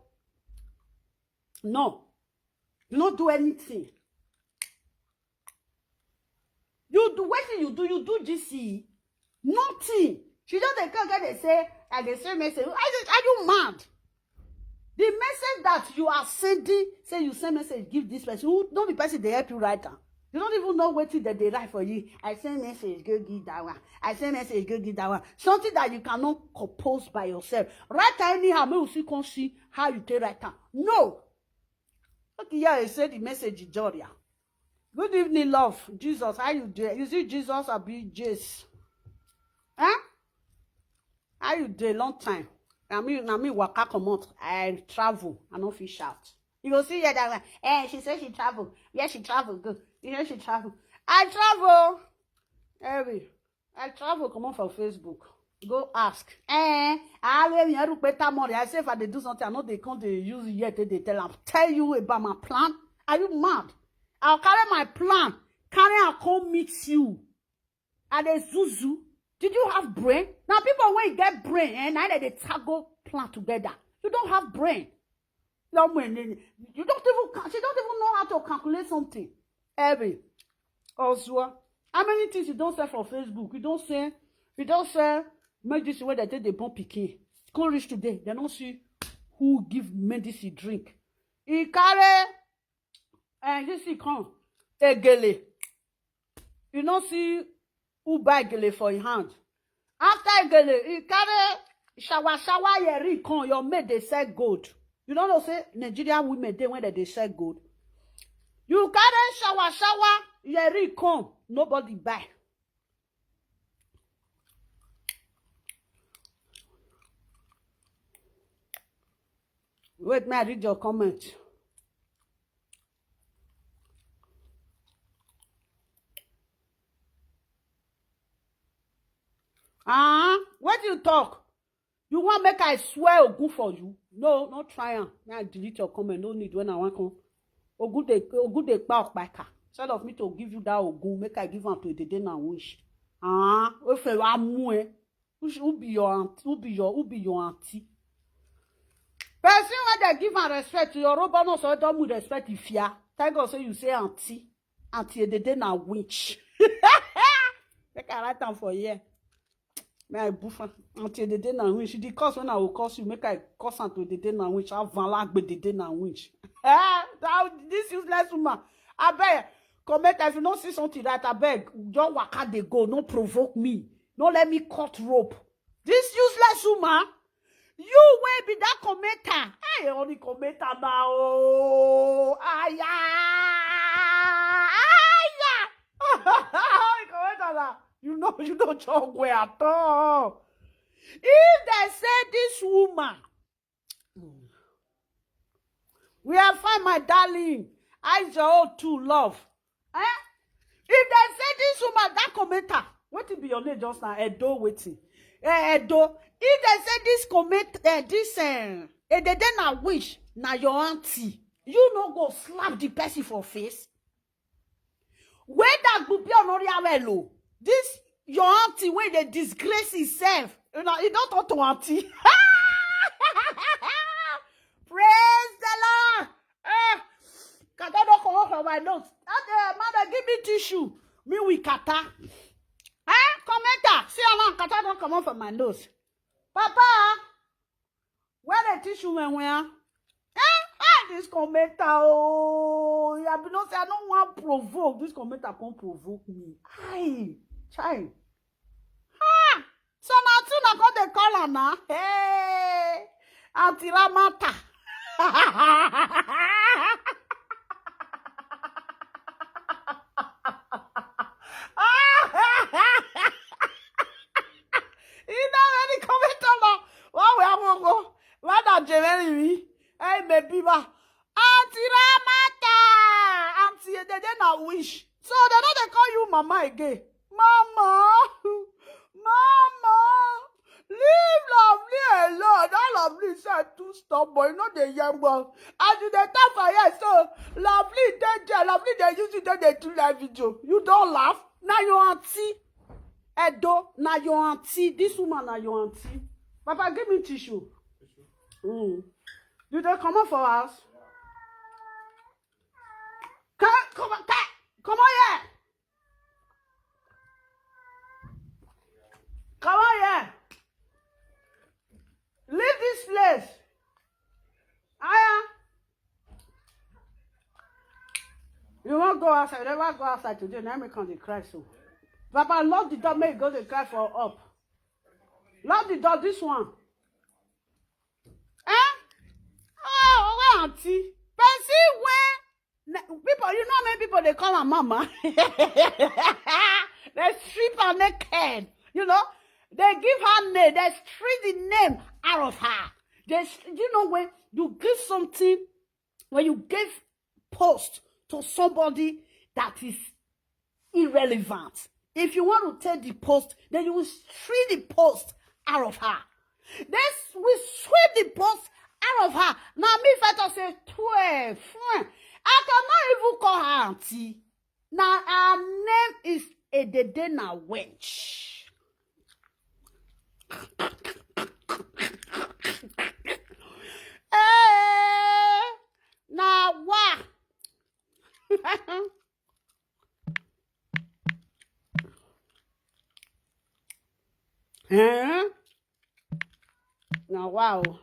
No. You not do anything. You do what you do, you do G C E. Nothing. She just dey come get dey say, I dey send message. I say, are you mad? The message that you are sending, say you send message, give this person. Who no be person they help you write am. You don't even know wetin dem dey write for you. I send message, go give that one. I send message, go give that one. Something that you cannot compose by yourself. Write am anyhow, make we see come see how you take write am. No. Okay, yeah, I said the message is Joria. Good evening, love. Jesus, how you doing? You see Jesus abi Jace? Huh? How you dey long time? I mean, I mean, waka comot. I travel. I no fit shout. You go see here that one. Eh, she say she travel. Yeah, she travel. Good. You know she travel. I travel. Every. I travel comot for Facebook. Go ask. Eh, I always hear Rupeta Mori. I say if I dey do something, I know they come they use it yet. They tell am. Tell you about my plan. Are you mad? I'll carry my plan. Carry and come meet you. And they zuzu. Did you have brain? Now people when you get brain, eh, now they tackle plan together. You don't have brain. No, when you don't even ca- she don't even know how to calculate something. Every Osua, how many things you don't sell for Facebook? You don't say, you don't say, make this way that they bomb pikin. Come reach today, they don't see who give medicine drink. He carry and this he come egele. You no see who buy gele for him hand. After gele, he carry shower shower yeri come. Your maid they sell gold. You don't know say Nigerian women they when they sell gold. You carry shower shower yeri come. Nobody buy. Wait, may I read your comment? Ah, what do you talk? You want make I swear Ogun for you? No, not try am. May I delete your comment. No need when I want come. Ogun dey Ogun dey kpa okpaka. Instead of me to give you that Ogun, make I give am to Edede na wish. Ah, if I want more, who, should, who be your aunt? Who be your who be your auntie? Person when they give am respect to your robot, no so don't respect if ya. Thank God, so you say auntie. Auntie Edede na winch. Make I write am for here. May I buffer. Auntie Edede na winch. The cause when I will curse you, make I curse Auntie Edede na winch. How Van Lagbe Dede na winch. Eh, that, this useless woman. I beg, comment if you don't see something that I beg, just waka dey go, no provoke me. No let me cut rope. This useless woman, you will be that commenter. Hey, only commenter now. Oh, aya, aya. Only commenter now. You know, you don't talk well at all. If they say this woman, we are fine, my darling. I is your own too, love. Eh? If they say this woman, that commenter, what it be your name just now? Edo waiting. Eh, Edo. If they say this comment, eh, this eh, eh, they then I wish now your auntie. You no go slap the person for face. Where that group your no real well. This your auntie when they disgrace himself. You know, you don't talk to auntie. Praise the Lord. Eh, Kata don't come out from my nose. Okay, mother, give me tissue. Me with Kata. Eh, commenter. See how long Kata don't come out from my nose. Papa, where the tissue when where? Eh, eh, This commenter, oh, I be not say I don't want provoke. This commenter can't provoke me. Hi, chai. Ha! So now two na come dey call am na. Hey, Auntie Ramata. You know any commenter now? Why we have go? Why that Jeremy? Hey, baby, ba. Auntie Ramata. Auntie, they, they na wish. So they no dey call you mama again. Mama. Mama. Leave Lovely alone. That Lovely sef too stubborn. You know they young one. As you dey talk for here, so Lovely dey there. Lovely dey use you, dey dey do live video. You don't laugh. Now your auntie. Edo, now your auntie. This woman now your auntie. Papa, give me tissue. Mm. You dey comot for house? Come, come, come, come on here. Come on here. Leave this place. Aya. You won't go outside. You never go outside today. Now me come dey cry so. Papa, lock the door. Make you go dey cry for up. Lock the door. This one. Eh? Oh, where auntie? Person where people, you know how many people they call her mama? They strip her naked. You know, they give her name, they strip the name out of her. They, you know, when you give something, when you give post to somebody that is irrelevant, if you want to take the post, then you will strip the post out of her. This will sweep the post out of her. Now me if I talk say twelve, fine. I cannot even call her auntie. Now her name is Edede na wench. Eh, na wa. Eh? Na wa o.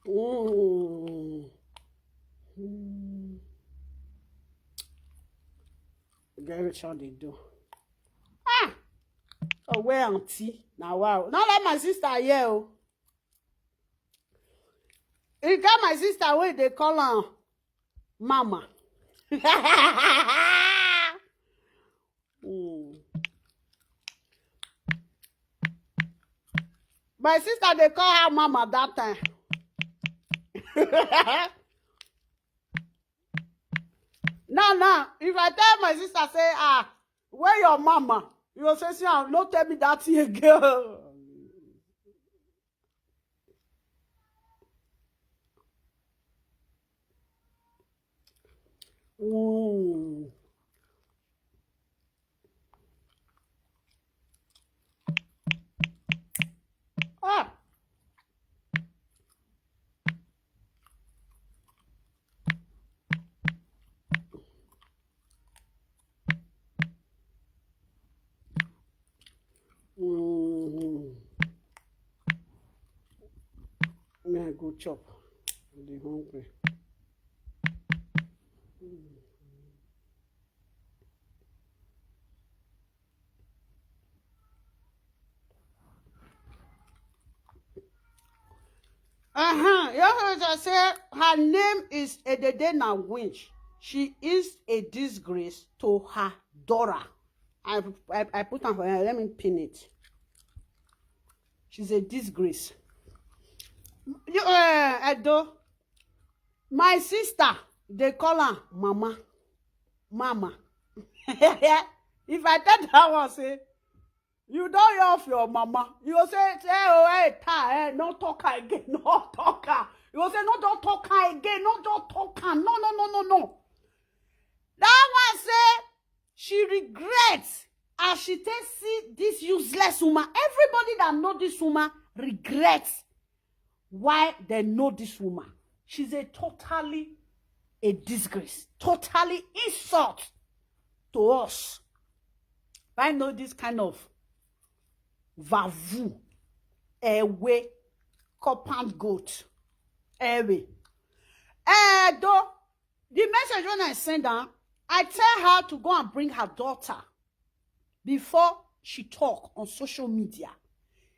Mm. Mm. Get rich how they do. Ah! Oh, where auntie? Now wow. Now let my sister here. Oh. You got my sister where they call her mama. Mm. My sister, they call her mama that time. Now, now, if I tell my sister, say, ah, where your mama? You go say, see, ah, no tell me that thing again. Mm. Ah. Mm-hmm. Me, I go chop. I dey hungry. Mm. Uh-huh. Your husband say her name is Edede na winch. She is a disgrace to her daughter. I, I, I put on for her. Let me pin it. She's a disgrace. You, uh, Edo, my sister, they call her mama. Mama. If I tell that one, say, you don't hear of your mama. You say, say, oh, hey, ta, eh, no talk her again, no talk her. You say, no, don't talk her again, no, don't talk her. No, no, no, no, no. That one say she regret as she take see this useless woman. Everybody that know this woman regret why they know this woman. She's a totally a disgrace, totally insult to us. I know this kind of vavu, ewe, copand goat, ewe. Eh, though the message when I send her, I tell her to go and bring her daughter before she talk on social media.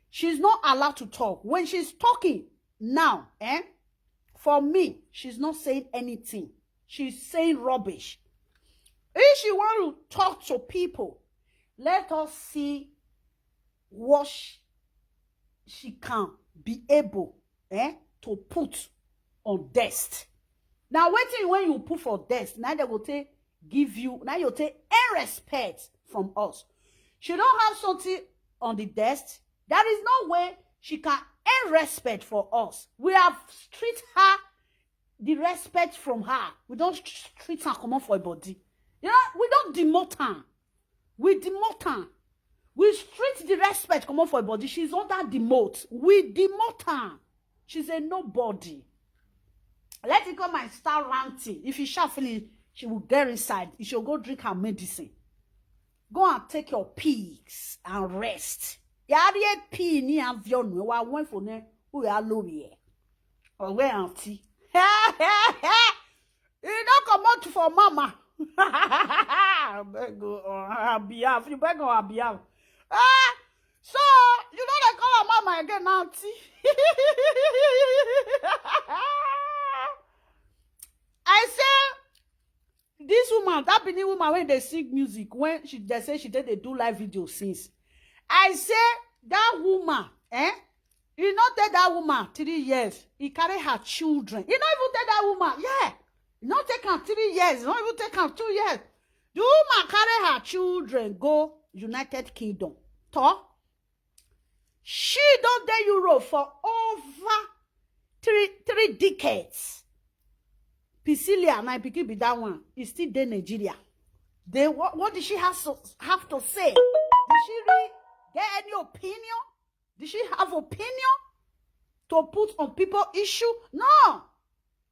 She's not allowed to talk. When she's talking now, eh, for me, she's not saying anything. She's saying rubbish. If she want to talk to people, let us see what she, she can be able, eh, to put on desk. Now, waiting when you put for desk, now they will take give you, now you take a respect from us. She don't have something on the desk. There is no way she can earn respect for us. We have treat her the respect from her. We don't treat her common for a body. You know, we don't demote her. We demote her. We treat the respect common for a body. She's under demote. We demote her. She's a nobody. Let it come and start ranting. If you shout feeling, she will get inside. You should go drink her medicine. Go and take your peace and rest. Yari e pi ni avionu wa wen fo ne u ya lori e. Owe aunty. E no comot for mama. Beg on her behalf. You beg on her behalf. Ah, so you know they call her mama again, aunty. I say this woman, that Benin woman when they sing music, when she they say she did they do live video since. I say that woman, eh? You not take that woman three years. He carry her children. He not even take that woman. Yeah. He not take her three years. He not even take her two years. The woman carry her children go United Kingdom. Talk. She don't dey Europe for over three three decades. Priscilla, my pikin be that one. He still dey Nigeria. Then what, what did she have to, have to say? Did she really get any opinion? Did she have opinion to put on people issue? No.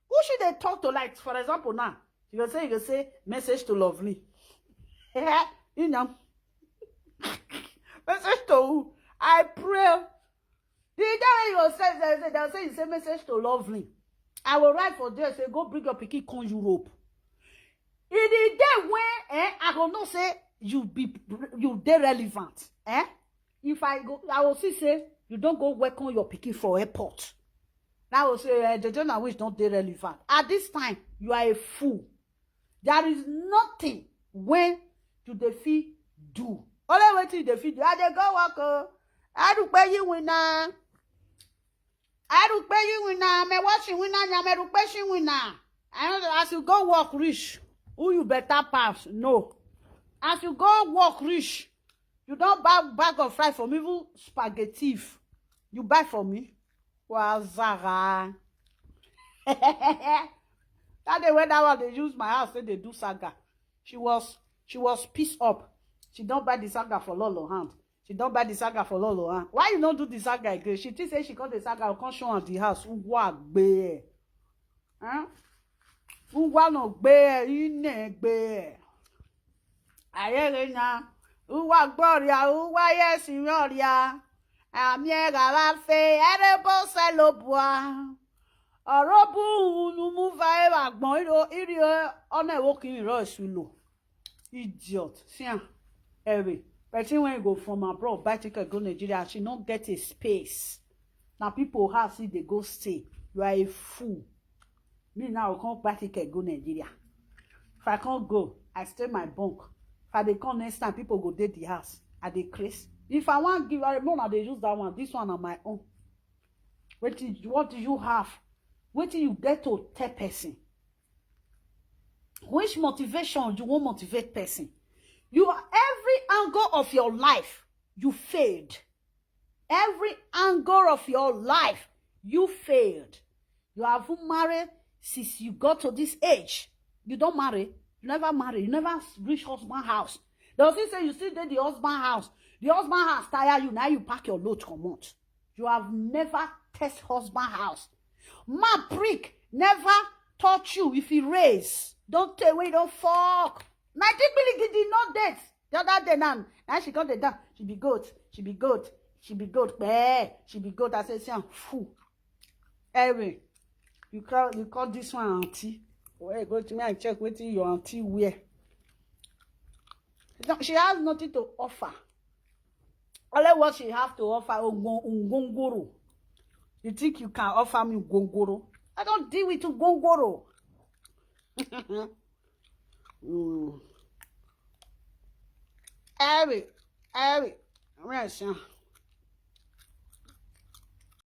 Who should they talk to? Like, for example, now, you go say, you go say, message to Lovely. You know, message to who? I pray. The day when you say, say, say, they'll say you say message to Lovely. I will write for there, say, go bring your pikin come Europe. In the day when, eh, I go know say you be, you dey relevant, eh? If I go, I will see say you don't go welcome your pikin for airport. Now I will say, eh, Jojo na which don't dey relevant. At this time, you are a fool. There is nothing when you dey fit do. Only wetin you dey fit do. I dey go work o. Adupe yi wina. Adupe yi wina. Me watching wina. Nya me dupe shi wina. I know that as you go work reach, who you better pass? No. As you go work reach, you don't buy bag of rice for me, even spaghetti. You buy for me? Wazara. That day when that one they use my house, say they do saga. She was she was pissed up. She don't buy the saga for Lolo hand. She don't buy the saga for Lolo hand. Why you don't do the saga again? She think say she got the saga, come show her the house. Ugwa gbe. Huh? Ugwa no gbe, ine gbe. Ayere na. Ugwa gboria, ugwa yes yoria. Amie galafe, erebo selobua. Orobu unu muva eva gbon iro iri ona ewokin iro esulo. Idiot. See am. Every person when you go from abroad, buy ticket go Nigeria, she no get a space. Now people house if they go stay. You are a fool. Me now I come buy ticket go Nigeria. If I can't go, I stay my bunk. If I dey come next time, people go dey the house. I dey craze. If I want give, I no, I dey use that one. This one na my own. What do, what do you have? What do you get to tell person? Which motivation you won't motivate person? You are every angle of your life you failed. Every angle of your life you failed. You haven't married since you got to this age. You don't marry. You never marry, you never reach husband house. Dem still say you still dey the husband house. The husband house tire you, now you pack your load comot. You have never test husband house. Man prick never touch you if he raise. Don't tell when you don't fuck. Nineteen billion did not date. The other day now, now she come dey down. She be goat. She be goat. She be goat. Eh, she be goat. I say, see, am fool. Anyway, you call you call this one auntie. Well, go to me and check wetin your auntie wear. No, she has nothing to offer. Only what she have to offer, ongo- ongongoro. You think you can offer me gongoro? I don't deal with gongoro. Mm. Harry, Harry, where is she?